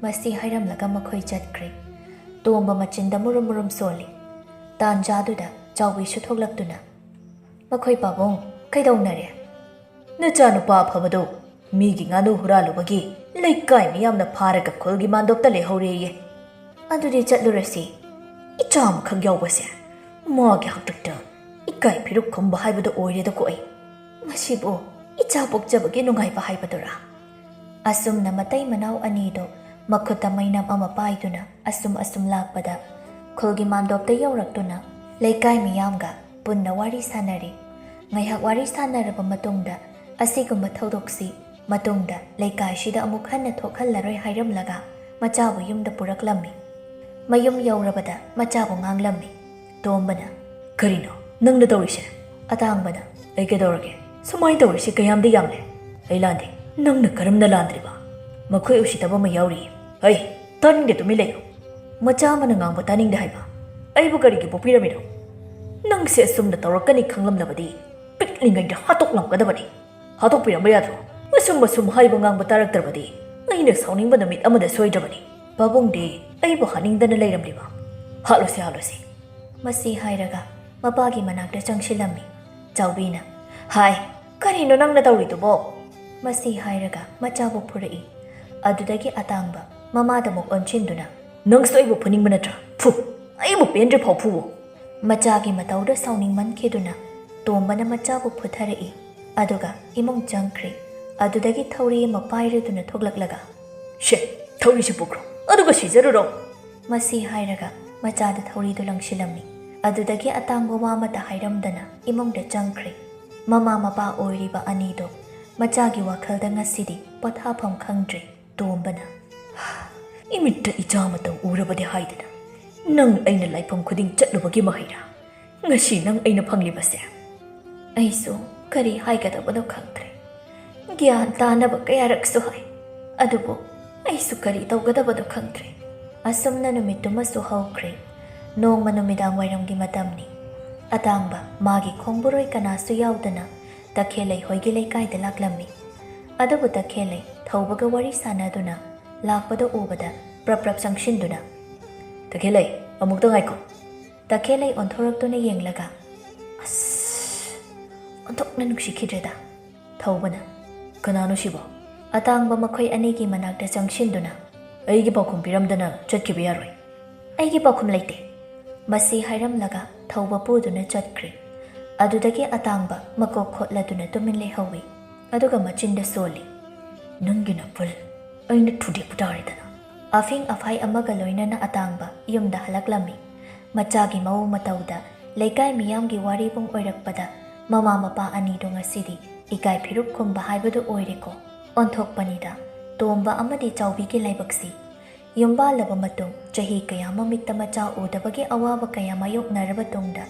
ꯃꯁꯤ ꯍꯥꯏꯔꯝꯂꯒ ꯃꯈꯣꯏ ꯆꯠꯈ꯭ꯔꯦ꯫ ꯇꯣꯝꯕ ꯃꯆꯤꯟꯗ ꯃꯨꯔꯨꯝ ꯃꯨꯔꯨꯝ ꯁꯣꯜꯂꯤ꯫ ꯇꯥꯟꯖꯥꯗꯨꯗ ꯆꯥꯎꯕꯤꯁꯨ ꯊꯣꯛꯂꯛꯇꯨꯅ, "ꯃꯈꯣꯏ ꯄꯥꯕꯨꯡ ꯀꯩꯗꯧꯅꯔꯦ?" "ꯅꯆꯥꯅꯨꯄꯥ ꯑꯐꯕꯗꯣ ꯃꯤꯒꯤ ꯉꯥꯅꯨ ꯍꯨꯔꯥꯜꯂꯨꯕꯒꯤ ꯂꯩꯀꯥꯏ ꯃꯤꯌꯥꯝꯅ ꯐꯥꯔꯒ ꯈꯨꯜꯒꯤ ꯃꯥꯟꯗꯣꯞꯇ ꯂꯩꯍꯧꯔꯦꯌꯦ꯫ ꯑꯗꯨꯗꯤ ꯆꯠꯂꯨꯔꯁꯤ꯫ ꯏꯆꯥ ꯑꯃꯈꯛ ꯌꯥꯎꯕꯁꯦ ꯃꯥꯒꯤ ꯍꯥꯛꯇꯛꯇ ꯏꯀꯥꯏ ꯐꯤꯔꯨꯛ ꯈꯨꯝꯕ ꯍꯥꯏꯕꯗꯣ ꯑꯣꯏꯔꯦꯗꯀꯣ ꯑꯩ꯫ ꯃꯁꯤꯕꯨ ꯏꯆꯥ ꯄꯣꯛꯆꯕꯒꯤ ꯅꯨꯡꯉꯥꯏꯕ ꯍꯥꯏꯕꯗꯨꯔꯥ? ꯑꯁꯨꯝꯅ ꯃꯇꯩ ꯃꯅꯥꯎ ꯑꯅꯤꯗꯣ ꯃꯈꯨꯠꯇ ꯃꯩꯅꯝ ꯑꯃ ꯄꯥꯏꯗꯨꯅ ꯑꯁꯨꯝ ꯑꯁꯨꯝ ꯂꯥꯛꯄꯗ ꯈꯨꯜꯒꯤ ꯃꯥꯟꯗꯣꯞꯇ ꯌꯧꯔꯛꯇꯨꯅ ꯂꯩꯀꯥꯏ ꯃꯤꯌꯥꯝꯒ ꯄꯨꯟꯅ ꯋꯥꯔꯤ ꯁꯥꯟꯅꯔꯤ꯫ ꯉꯥꯏꯍꯥꯛ ꯋꯥꯔꯤ ꯁꯥꯟꯅꯔꯕ ꯃꯇꯨꯡꯗ ꯑꯁꯤꯒꯨꯝꯕ ꯊꯧꯗꯣꯛꯁꯤ ꯃꯇꯨꯡꯗ ꯂꯩꯀꯥꯏꯁꯤꯗ ꯑꯃꯨꯛ ꯍꯟꯅ ꯊꯣꯛꯍꯜꯂꯔꯣꯏ ꯍꯥꯏꯔꯝꯂꯒ ꯃꯆꯥꯕꯨ ꯌꯨꯝꯗ ꯄꯨꯔꯛꯂꯝꯃꯤ꯫ ꯃꯌꯨꯝ ꯌꯧꯔꯕꯗ ꯃꯆꯥꯕꯨ ꯉꯥꯡꯂꯝꯃꯤ꯫ ꯇꯣꯝꯕꯅ, "ꯀꯔꯤꯅꯣ ꯅꯪꯅ ꯇꯧꯔꯤꯁꯦ?" ꯑꯇꯥꯡꯕꯅ, "ꯑꯩ ꯀꯩꯗꯧꯔꯒꯦ? ꯁꯨꯃꯥꯏꯅ ꯇꯧꯔꯤꯁꯦ ꯀꯌꯥꯝꯗꯤ ꯌꯥꯝꯂꯦ꯫ ꯑꯩ ꯂꯥꯟꯗꯦ꯫ ꯅꯪꯅ ꯀꯔꯝꯅ ꯂꯥꯟꯗ꯭ꯔꯤꯕ? ꯃꯈꯣꯏ ꯎꯁꯤꯠꯇꯕ ꯑꯃ ꯌꯥꯎꯔꯤ꯫ ꯍꯩ, ꯇꯥꯅꯤꯡꯗꯦ, ꯇꯨꯃꯤꯟ ꯂꯩꯌꯨ꯫ ꯃꯆꯥ ꯑꯃꯅ ꯉꯥꯡꯕ ꯇꯥꯅꯤꯡꯗꯦ ꯍꯥꯏꯕ? ꯑꯩꯕꯨ ꯀꯔꯤꯒꯤ ꯄꯣꯛꯄꯤꯔꯝꯃꯤꯅꯣ? ꯅꯪꯁꯦ ꯑꯁꯨꯝꯅ ꯇꯧꯔꯛꯀꯅꯤ ꯈꯪꯂꯝꯂꯕꯗꯤ ꯄꯤꯛꯂꯤꯉꯩꯗ ꯍꯥꯠꯇꯣꯛꯂꯝꯒꯗꯕꯅꯤ꯫ ꯍꯥꯠꯇꯣꯛꯄꯤꯔꯝꯕ ꯌꯥꯗ꯭ꯔꯣ? ꯑꯁꯨꯝ ꯑꯁꯨꯝ ꯍꯥꯏꯕ ꯉꯥꯡꯕ ꯇꯥꯔꯛꯇ꯭ꯔꯕꯗꯤ ꯑꯩꯅ ꯁꯥꯎꯅꯤꯡꯕ ꯅꯨꯃꯤꯠ ꯑꯃꯗ ꯁꯣꯏꯗ꯭ꯔꯕꯅꯤ꯫ ꯄꯥꯕꯨꯡꯗꯤ ꯑꯩꯕꯨ ꯍꯥꯠꯅꯤꯡꯗꯅ ꯂꯩꯔꯝꯂꯤꯕ? ꯍꯥꯠꯂꯨꯁꯤ, ꯍꯥꯠꯂꯨꯁꯤ꯫" ꯃꯁꯤ ꯍꯥꯏꯔꯒ ꯃꯄꯥꯒꯤ ꯃꯅꯥꯛꯇ ꯆꯪꯁꯤꯜꯂꯝꯃꯤ꯫ ꯆꯥꯎꯕꯤꯅ, "ꯍꯥꯏ, ꯀꯔꯤꯅꯣ ꯅꯪꯅ ꯇꯧꯔꯤꯗꯨꯕꯣ?" ꯃꯁꯤ ꯍꯥꯏꯔꯒ ꯃꯆꯥꯕꯨ ꯐꯨꯔꯛꯏ꯫ ꯑꯗꯨꯗꯒꯤ ꯑꯇꯥꯡꯕ ꯃꯃꯥꯗ ꯑꯃꯨꯛ ꯑꯣꯟꯁꯤꯟꯗꯨꯅ, "ꯅꯪꯁꯨ ꯑꯩꯕꯨ ꯐꯨꯅꯤꯡꯕ ꯅꯠꯇ꯭ꯔꯥ? ꯐꯨ! ꯑꯩꯕꯨ ꯄꯦꯟꯗ꯭ꯔꯤ ꯐꯥꯎ ꯐꯨꯋꯣ!" ꯃꯆꯥꯒꯤ ꯃꯇꯧꯗ ꯁꯥꯎꯅꯤꯡꯃꯟꯈꯤꯗꯨꯅ ꯇꯣꯝꯕꯅ ꯃꯆꯥꯕꯨ ꯐꯨꯊꯔꯛꯏ꯫ ꯑꯗꯨꯒ ꯏꯃꯨꯡ ꯆꯪꯈ꯭ꯔꯤ꯫ ꯑꯗꯨꯗꯒꯤ ꯊꯧꯔꯤ ꯑꯃ ꯄꯥꯏꯔꯗꯨꯅ ꯊꯣꯛꯂꯛꯂꯒ, "ꯁꯦ, ꯊꯧꯔꯤꯁꯤ ꯄꯨꯈ꯭ꯔꯣ, ꯑꯗꯨꯒ ꯁꯤꯖꯔꯨꯔꯣ!" ꯃꯁꯤ ꯍꯥꯏꯔꯒ ꯃꯆꯥꯗ ꯊꯧꯔꯤꯗꯨ ꯂꯪꯁꯤꯜꯂꯝꯃꯤ꯫ ꯑꯗꯨꯗꯒꯤ ꯑꯇꯥꯡꯕ ꯋꯥ ꯑꯃꯠꯇ ꯍꯥꯏꯔꯝꯗꯅ ꯏꯃꯨꯡꯗ ꯆꯪꯈ꯭ꯔꯦ꯫ ꯃꯃꯥ ꯃꯄꯥ ꯑꯣꯏꯔꯤꯕ ꯑꯅꯤꯗꯣ ꯃꯆꯥꯒꯤ ꯋꯥꯈꯜꯗ ꯉꯁꯤꯗꯤ ꯄꯣꯊꯥꯐꯝ ꯈꯪꯗ꯭ꯔꯦ꯫ ꯇꯣꯝꯕꯅ, "ꯏꯃꯤꯠꯇ ꯏꯆꯥ ꯃꯇꯧ ꯎꯔꯕꯗꯤ ꯍꯥꯏꯗꯅ ꯅꯪ ꯑꯩꯅ ꯂꯥꯏꯐꯝ ꯈꯨꯗꯤꯡ ꯆꯠꯂꯨꯕꯒꯤ ꯃꯍꯩꯔꯥ ꯉꯁꯤ ꯅꯪ ꯑꯩꯅ ꯐꯪꯂꯤꯕꯁꯦ?" ꯑꯩꯁꯨ ꯀꯔꯤ ꯍꯥꯏꯒꯗꯕꯅꯣ ꯈꯪꯗ꯭ꯔꯦ꯫ ꯒ꯭ꯌꯥꯟ ꯇꯥꯅꯕ ꯀꯌꯥꯔꯛꯁꯨ ꯍꯥꯏ, ꯑꯗꯨꯕꯨ ꯑꯩꯁꯨ ꯀꯔꯤ ꯇꯧꯒꯗꯕꯅꯣ ꯈꯪꯗ꯭ꯔꯦ꯫ ꯑꯁꯨꯝꯅ ꯅꯨꯃꯤꯠꯇꯨꯃꯁꯨ ꯍꯧꯈ꯭ꯔꯦ꯫ ꯅꯣꯡꯃ ꯅꯨꯃꯤꯗꯥꯡ ꯋꯥꯏꯔꯝꯒꯤ ꯃꯇꯝꯅꯤ꯫ ꯑꯇꯥꯡꯕ ꯃꯥꯒꯤ ꯈꯣꯡꯕꯨꯔꯣꯏ ꯀꯅꯥꯁꯨ ꯌꯥꯎꯗꯅ ꯇꯈꯦꯜꯂꯩ ꯍꯣꯏꯒꯤ ꯂꯩꯀꯥꯏꯗ ꯂꯥꯛꯂꯝꯃꯤ꯫ ꯑꯗꯨꯕꯨ ꯇꯈꯦꯜꯂꯩ ꯊꯧꯕꯒ ꯋꯥꯔꯤ ꯁꯥꯟꯅꯗꯨꯅ ꯂꯥꯛꯄꯗ ꯎꯕꯗ ꯄ꯭ꯔꯞ ꯄ꯭ꯔꯞ ꯆꯪꯁꯤꯟꯗꯨꯅ, "ꯇꯈꯦꯜꯂꯩ, ꯑꯃꯨꯛꯇ ꯉꯥꯏꯈꯣ꯫" ꯇꯈꯦꯜꯂꯩ ꯑꯣꯟꯊꯣꯔꯛꯇꯨꯅ ꯌꯦꯡꯂꯒ, "ꯑꯁ, ꯑꯣꯟꯊꯣꯛꯅ ꯅꯨꯡꯁꯤꯈꯤꯗ꯭ꯔꯦꯗ꯫" ꯊꯧꯕꯅ, "ꯀꯅꯥꯅꯣ ꯁꯤꯕꯣ? ꯑꯇꯥꯡꯕ ꯃꯈꯣꯏ ꯑꯅꯤꯒꯤ ꯃꯅꯥꯛꯇ ꯆꯪꯁꯤꯟꯗꯨꯅ, "ꯑꯩꯒꯤ ꯄꯥꯎꯈꯨꯝ ꯄꯤꯔꯝꯗꯅ ꯆꯠꯈꯤꯕ ꯌꯥꯔꯣꯏ꯫" "ꯑꯩꯒꯤ ꯄꯥꯎꯈꯨꯝ ꯂꯩꯇꯦ꯫" ꯃꯁꯤ ꯍꯥꯏꯔꯝꯂꯒ ꯊꯧꯕ ꯄꯨꯗꯨꯅ ꯆꯠꯈ꯭ꯔꯦ꯫ ꯑꯗꯨꯗꯒꯤ ꯑꯇꯥꯡꯕ ꯃꯀꯣꯛ ꯈꯣꯠꯂꯗꯨꯅ ꯇꯨꯃꯤꯟ ꯂꯩꯍꯧꯏ꯫ ꯑꯗꯨꯒ ꯃꯆꯤꯟꯗ ꯁꯣꯜꯂꯤ, "ꯅꯪꯒꯤ ꯅꯄꯨꯜ ꯑꯩꯅ ꯊꯨꯗꯦꯛꯄ ꯇꯥꯔꯦꯗꯅ꯫" ꯑꯐꯤꯡ ꯑꯐꯥꯏ ꯑꯃꯒ ꯂꯣꯏꯅꯅ ꯑꯇꯥꯡꯕ ꯌꯨꯝꯗ ꯍꯜꯂꯛꯂꯝꯃꯤ꯫ ꯃꯆꯥꯒꯤ ꯃꯑꯣꯡ ꯃꯇꯧꯗ ꯂꯩꯀꯥꯏ ꯃꯤꯌꯥꯝꯒꯤ ꯋꯥꯔꯤꯕꯨꯡ ꯑꯣꯏꯔꯛꯄꯗ ꯃꯃꯥ ꯃꯄꯥ ꯑꯅꯤꯗꯣ ꯉꯁꯤꯗꯤ ꯏꯀꯥꯏ ꯐꯤꯔꯨꯛ ꯈꯨꯝꯕ ꯍꯥꯏꯕꯗꯨ ꯑꯣꯏꯔꯦꯀꯣ꯫ ꯑꯣꯟꯊꯣꯛꯄꯅꯤꯗ ꯇꯣꯝꯕ ꯑꯃꯗꯤ ꯆꯥꯎꯕꯤꯒꯤ ꯂꯥꯏꯕꯛꯁꯤ꯫ ꯌꯨꯝꯕꯥꯜꯂꯕ ꯃꯇꯨꯡ ꯆꯍꯤ ꯀꯌꯥ ꯃꯃꯤꯠꯇ ꯃꯆꯥ ꯎꯗꯕꯒꯤ ꯑꯋꯥꯕ ꯀꯌꯥ ꯃꯥꯌꯣꯛꯅꯔꯕ ꯇꯨꯡꯗ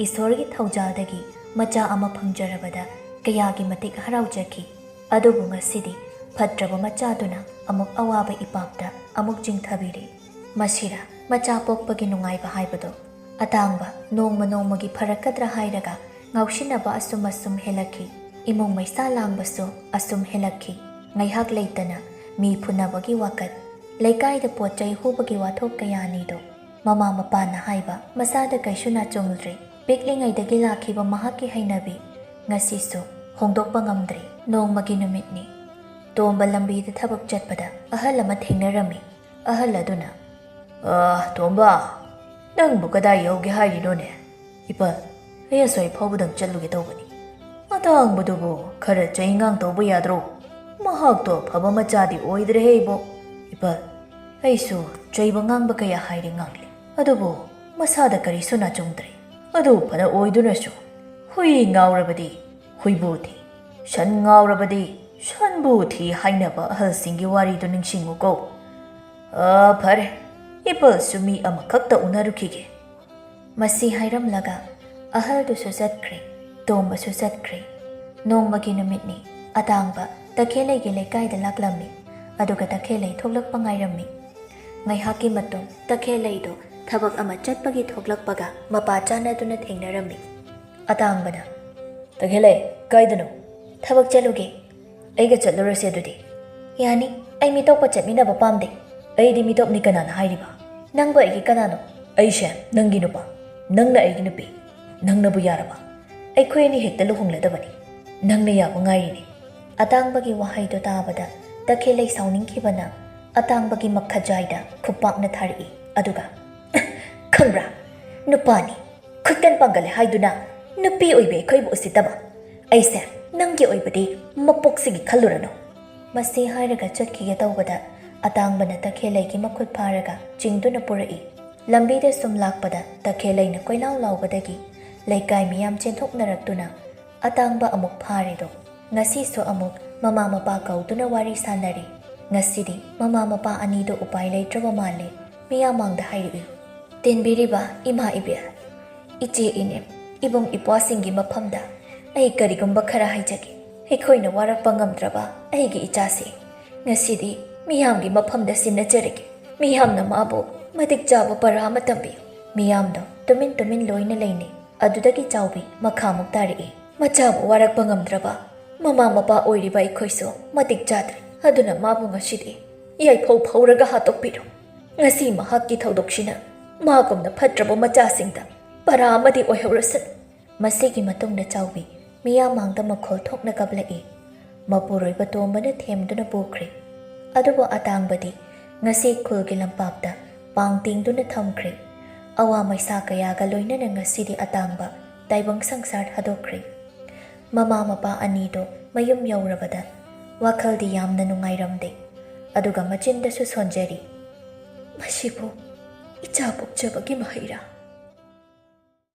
ꯏꯁꯣꯔꯒꯤ ꯊꯧꯖꯥꯜꯗꯒꯤ ꯃꯆꯥ ꯑꯃ ꯐꯪꯖꯔꯕꯗ ꯀꯌꯥꯒꯤ ꯃꯇꯤꯛ ꯍꯔꯥꯎꯖꯈꯤ꯫ ꯑꯗꯨꯕꯨ ꯉꯁꯤꯗꯤ ꯐꯠꯇ꯭ꯔꯕ ꯃꯆꯥꯗꯨꯅ ꯑꯃꯨꯛ ꯑꯋꯥꯕ ꯏꯄꯥꯛꯇ ꯑꯃꯨꯛ ꯆꯤꯡꯊꯕꯤꯔꯦ꯫ ꯃꯁꯤꯔ ꯃꯆꯥ ꯄꯣꯛꯄꯒꯤ ꯅꯨꯡꯉꯥꯏꯕ ꯍꯥꯏꯕꯗꯣ? ꯑꯇꯥꯡꯕ ꯅꯣꯡꯃ ꯅꯣꯡꯃꯒꯤ ꯐꯔꯛꯀꯗ꯭ꯔꯥ ꯍꯥꯏꯔꯒ ꯉꯥꯎꯁꯤꯟꯅꯕ ꯑꯁꯨꯝ ꯑꯁꯨꯝ ꯍꯦꯜꯂꯛꯈꯤ꯫ ꯏꯃꯨꯡ ꯃꯩꯁꯥ ꯂꯥꯡꯕꯁꯨ ꯑꯁꯨꯝ ꯍꯦꯜꯂꯛꯈꯤ꯫ ꯉꯥꯏꯍꯥꯛ ꯂꯩꯇꯅ ꯃꯤ ꯐꯨꯅꯕꯒꯤ ꯋꯥꯀꯠ, ꯂꯩꯀꯥꯏꯗ ꯄꯣꯠ ꯆꯩ ꯍꯨꯕꯒꯤ ꯋꯥꯊꯣꯛ ꯀꯌꯥꯅꯤꯗꯣ ꯃꯃꯥ ꯃꯄꯥꯅ ꯍꯥꯏꯕ ꯃꯁꯥꯗ ꯀꯩꯁꯨ ꯅꯥꯆꯨꯡꯗ꯭ꯔꯦ꯫ ꯄꯤꯛꯂꯤꯉꯩꯗꯒꯤ ꯂꯥꯛꯈꯤꯕ ꯃꯍꯥꯛꯀꯤ ꯍꯩꯅꯕꯤ ꯉꯁꯤꯁꯨ ꯍꯣꯡꯗꯣꯛꯄ ꯉꯝꯗ꯭ꯔꯦ꯫ ꯅꯣꯡꯃꯒꯤ ꯅꯨꯃꯤꯠꯅꯤ꯫ ꯇꯣꯝꯕ ꯂꯝꯕꯤꯗ ꯊꯕꯛ ꯆꯠꯄꯗ ꯑꯍꯜ ꯑꯃ ꯊꯦꯡꯅꯔꯝꯃꯤ꯫ ꯑꯍꯜ ꯑꯗꯨꯅ, "ꯑꯥ, ꯇꯣꯝꯕ, ꯅꯪꯕꯨ ꯀꯗꯥꯏ ꯌꯧꯒꯦ ꯍꯥꯏꯔꯤꯅꯣꯅꯦ?" "ꯏꯄꯥ, ꯑꯩ ꯑꯁ꯭ꯋꯥꯏ ꯐꯥꯎꯕꯗꯪ ꯆꯠꯂꯨꯒꯦ ꯇꯧꯕꯅꯤ꯫" "ꯑꯇꯥꯡꯕꯗꯨꯕꯨ ꯈꯔ ꯆꯩꯉꯥꯡ ꯇꯧꯕ ꯌꯥꯗ꯭ꯔꯣ? ꯃꯍꯥꯛꯇꯣ ꯑꯐꯕ ꯃꯆꯥꯗꯤ ꯑꯣꯏꯗ꯭ꯔꯦꯍꯦ ꯏꯕꯣ꯫" "ꯏꯄꯥ, ꯑꯩꯁꯨ ꯆꯩꯕ ꯉꯥꯡꯕ ꯀꯌꯥ ꯍꯥꯏꯔꯦ ꯉꯥꯡꯂꯦ, ꯑꯗꯨꯕꯨ ꯃꯁꯥꯗ ꯀꯔꯤꯁꯨ ꯅꯥꯆꯨꯡꯗ꯭ꯔꯦ꯫ ꯑꯗꯨ ꯐꯅ ꯑꯣꯏꯗꯨꯅꯁꯨ ꯍꯨꯏ ꯉꯥꯎꯔꯕꯗꯤ ꯍꯨꯏꯕꯨ ꯊꯤ, ꯁꯟ ꯉꯥꯎꯔꯕꯗꯤ ꯁꯟꯕꯨ ꯊꯤ ꯍꯥꯏꯅꯕ ꯑꯍꯜꯁꯤꯡꯒꯤ ꯋꯥꯔꯤꯗꯨ ꯅꯤꯡꯁꯤꯡꯉꯨꯀꯣ꯫ ꯑꯥ, ꯐꯔꯦ, ꯏꯄꯜꯁꯨ ꯃꯤ ꯑꯃꯈꯛꯇ ꯎꯅꯔꯨꯈꯤꯒꯦ꯫" ꯃꯁꯤ ꯍꯥꯏꯔꯝꯂꯒ ꯑꯍꯜꯗꯨꯁꯨ ꯆꯠꯈ꯭ꯔꯦ, ꯇꯣꯝꯕꯁꯨ ꯆꯠꯈ꯭ꯔꯦ꯫ ꯅꯣꯡꯃꯒꯤ ꯅꯨꯃꯤꯠꯅꯤ꯫ ꯑꯇꯥꯡꯕ ꯇꯈꯦꯜꯂꯩꯒꯤ ꯂꯩꯀꯥꯏꯗ ꯂꯥꯛꯂꯝꯃꯤ, ꯑꯗꯨꯒ ꯇꯈꯦꯜꯂꯩ ꯊꯣꯛꯂꯛꯄ ꯉꯥꯏꯔꯝꯃꯤ꯫ ꯉꯥꯏꯍꯥꯛꯀꯤ ꯃꯇꯨꯡ ꯇꯈꯦꯜꯂꯩꯗꯣ ꯊꯕꯛ ꯑꯃ ꯆꯠꯄꯒꯤ ꯊꯣꯛꯂꯛꯄꯒ ꯃꯄꯥ ꯆꯥꯟꯅꯗꯨꯅ ꯊꯦꯡꯅꯔꯝꯃꯤ꯫ ꯑꯇꯥꯡꯕꯅ, "ꯇꯈꯦꯜꯂꯩ, ꯀꯥꯏꯗꯅꯣ?" "ꯊꯕꯛ ꯆꯠꯂꯨꯒꯦ꯫" "ꯑꯩꯒ ꯆꯠꯂꯨꯔꯁꯦ ꯑꯗꯨꯗꯤ꯫" "ꯌꯥꯅꯤ, ꯑꯩ ꯃꯤꯇꯣꯞꯀ ꯆꯠꯃꯤꯟꯅꯕ ꯄꯥꯝꯗꯦ꯫" "ꯑꯩꯗꯤ ꯃꯤꯇꯣꯞꯅꯤ ꯀꯅꯥꯅ ꯍꯥꯏꯔꯤꯕ?" "ꯅꯪꯕꯨ ꯑꯩꯒꯤ ꯀꯅꯥꯅꯣ?" "ꯑꯩꯁꯦ ꯅꯪꯒꯤ ꯅꯨꯄꯥ, ꯅꯪꯅ ꯑꯩꯒꯤ ꯅꯨꯄꯤ꯫ ꯅꯪꯅꯕꯨ ꯌꯥꯔꯕ, ꯑꯩꯈꯣꯏ ꯑꯅꯤ ꯍꯦꯛꯇ ꯂꯨꯍꯣꯡꯂꯗꯕꯅꯤ꯫ ꯅꯪꯅ ꯌꯥꯕ ꯉꯥꯏꯔꯤꯅꯤ꯫" ꯑꯇꯥꯡꯕꯒꯤ ꯋꯥꯍꯩꯗꯣ ꯇꯥꯕꯗ ꯇꯈꯦꯜꯂꯩ ꯁꯥꯎꯅꯤꯡꯈꯤꯕꯅ ꯑꯇꯥꯡꯕꯒꯤ ꯃꯈꯖꯥꯏꯗ ꯈꯨꯄꯥꯛꯅ ꯊꯥꯔꯛꯏ꯫ ꯑꯗꯨꯒ, "ꯈꯪꯕ꯭ꯔꯥ? ꯅꯨꯄꯥꯅꯤ, ꯈꯨꯠꯀꯟ ꯄꯥꯡꯒꯜꯂꯦ ꯍꯥꯏꯗꯨꯅ ꯅꯨꯄꯤ ꯑꯣꯏꯕꯤ ꯑꯩꯈꯣꯏꯕꯨ ꯎꯁꯤꯠꯇꯕ꯫ ꯑꯩꯁꯦ ꯅꯪꯒꯤ ꯑꯣꯏꯕꯗꯤ ꯃꯄꯣꯛꯁꯤꯒꯤ ꯈꯜꯂꯨꯔꯅꯨ꯫" ꯃꯁꯤ ꯍꯥꯏꯔꯒ ꯆꯠꯈꯤꯒꯦ ꯇꯧꯕꯗ ꯑꯇꯥꯡꯕꯅ ꯇꯈꯦꯜꯂꯩꯒꯤ ꯃꯈꯨꯠ ꯐꯥꯔꯒ ꯆꯤꯡꯗꯨꯅ ꯄꯨꯔꯛꯏ꯫ ꯂꯝꯕꯤꯗ ꯁꯨꯝ ꯂꯥꯛꯄꯗ ꯇꯈꯦꯜꯂꯩꯅ ꯀꯣꯏꯂꯥꯎ ꯂꯥꯎꯕꯗꯒꯤ ꯂꯩꯀꯥꯏ ꯃꯤꯌꯥꯝ ꯆꯦꯟꯊꯣꯛꯅꯔꯛꯇꯨꯅ ꯑꯇꯥꯡꯕ ꯑꯃꯨꯛ ꯐꯥꯔꯦꯗꯣ꯫ ꯉꯁꯤꯁꯨ ꯑꯃꯨꯛ ꯃꯃꯥ ꯃꯄꯥ ꯀꯧꯗꯨꯅ ꯋꯥꯔꯤ ꯁꯥꯟꯅꯔꯦ꯫ ꯉꯁꯤꯗꯤ ꯃꯃꯥ ꯃꯄꯥ ꯑꯅꯤꯗꯣ ꯎꯄꯥꯏ ꯂꯩꯇ꯭ꯔꯕ ꯃꯥꯜꯂꯦ꯫ ꯃꯤꯌꯥꯝ ꯃꯥꯡꯗ ꯍꯥꯏꯔꯛꯏ, "ꯇꯦꯟꯕꯤꯔꯤꯕ ꯏꯃꯥ ꯏꯕꯦꯜ, ꯏꯆꯦ ꯏꯅꯦꯝ, ꯏꯕꯨꯡ ꯏꯄ꯭ꯋꯥꯁꯤꯡꯒꯤ ꯃꯐꯝꯗ ꯑꯩ ꯀꯔꯤꯒꯨꯝꯕ ꯈꯔ ꯍꯥꯏꯖꯒꯦ꯫ ꯑꯩꯈꯣꯏꯅ ꯋꯥꯔꯛꯄ ꯉꯝꯗ꯭ꯔꯕ ꯑꯩꯒꯤ ꯏꯆꯥꯁꯦ ꯉꯁꯤꯗꯤ ꯃꯤꯌꯥꯝꯒꯤ ꯃꯐꯝꯗ ꯁꯤꯟꯅꯖꯔꯒꯦ꯫ ꯃꯤꯌꯥꯝꯅ ꯃꯥꯕꯨ ꯃꯇꯤꯛ ꯆꯥꯕ ꯄꯔꯥ ꯑꯃ ꯇꯝꯕꯤꯌꯨ꯫" ꯃꯤꯌꯥꯝꯗꯣ ꯇꯨꯃꯤꯟ ꯇꯨꯃꯤꯟ ꯂꯣꯏꯅ ꯂꯩꯅꯩ꯫ ꯑꯗꯨꯗꯒꯤ ꯆꯥꯎꯕꯤ ꯃꯈꯥ ꯑꯃꯨꯛ ꯇꯥꯔꯛꯏ, "ꯃꯆꯥꯕꯨ ꯋꯥꯔꯛꯄ ꯉꯝꯗ꯭ꯔꯕ ꯃꯃꯥ ꯃꯄꯥ ꯑꯣꯏꯔꯤꯕ ꯑꯩꯈꯣꯏꯁꯨ ꯃꯇꯤꯛ ꯆꯥꯗ꯭ꯔꯦ꯫ ꯑꯗꯨꯅ ꯃꯥꯕꯨ ꯉꯁꯤꯗꯤ ꯌꯥꯏꯐꯧ ꯐꯧꯔꯒ ꯍꯥꯠꯇꯣꯛꯄꯤꯔꯣ꯫ ꯉꯁꯤ ꯃꯍꯥꯛꯀꯤ ꯊꯧꯗꯣꯛꯁꯤꯅ ꯃꯥꯒꯨꯝꯅ ꯐꯠꯇ꯭ꯔꯕ ꯃꯆꯥꯁꯤꯡꯗ ꯄꯔꯥ ꯑꯃꯗꯤ ꯑꯣꯏꯍꯧꯔꯁꯅꯨ꯫" ꯃꯁꯤꯒꯤ ꯃꯇꯨꯡꯗ ꯆꯥꯎꯕꯤ ꯃꯤꯌꯥꯝ ꯃꯥꯡꯗ ꯃꯈꯣꯜ ꯊꯣꯛꯅ ꯀꯞꯂꯛꯏ꯫ ꯃꯄꯨꯔꯣꯏꯕ ꯇꯣꯝꯕꯅ ꯊꯦꯝꯗꯨꯅ ꯄꯨꯈ꯭ꯔꯦ꯫ ꯑꯗꯨꯕꯨ ꯑꯇꯥꯡꯕꯗꯤ ꯉꯁꯤ ꯈꯨꯜꯒꯤ ꯂꯝꯄꯥꯛꯇ ꯄꯥꯡ ꯇꯤꯡꯗꯨꯅ ꯊꯝꯈ꯭ꯔꯦ꯫ ꯑꯋꯥ ꯃꯩꯁꯥ ꯀꯌꯥꯒ ꯂꯣꯏꯅꯅ ꯉꯁꯤꯗꯤ ꯑꯇꯥꯡꯕ ꯇꯥꯏꯕꯪ ꯁꯪꯁꯥꯔ ꯊꯥꯗꯣꯛꯈ꯭ꯔꯦ꯫ ꯃꯃꯥ ꯃꯄꯥ ꯑꯅꯤꯗꯣ ꯃꯌꯨꯝ ꯌꯧꯔꯕꯗ ꯋꯥꯈꯜꯗꯤ ꯌꯥꯝꯅ ꯅꯨꯡꯉꯥꯏꯔꯝꯗꯦ꯫ ꯑꯗꯨꯒ ꯃꯆꯤꯟꯗꯁꯨ ꯁꯣꯟꯖꯔꯤ, "ꯃꯁꯤꯕꯨ ꯏꯆꯥ ꯄꯣꯛꯆꯕꯒꯤ ꯃꯍꯩꯔꯥ?"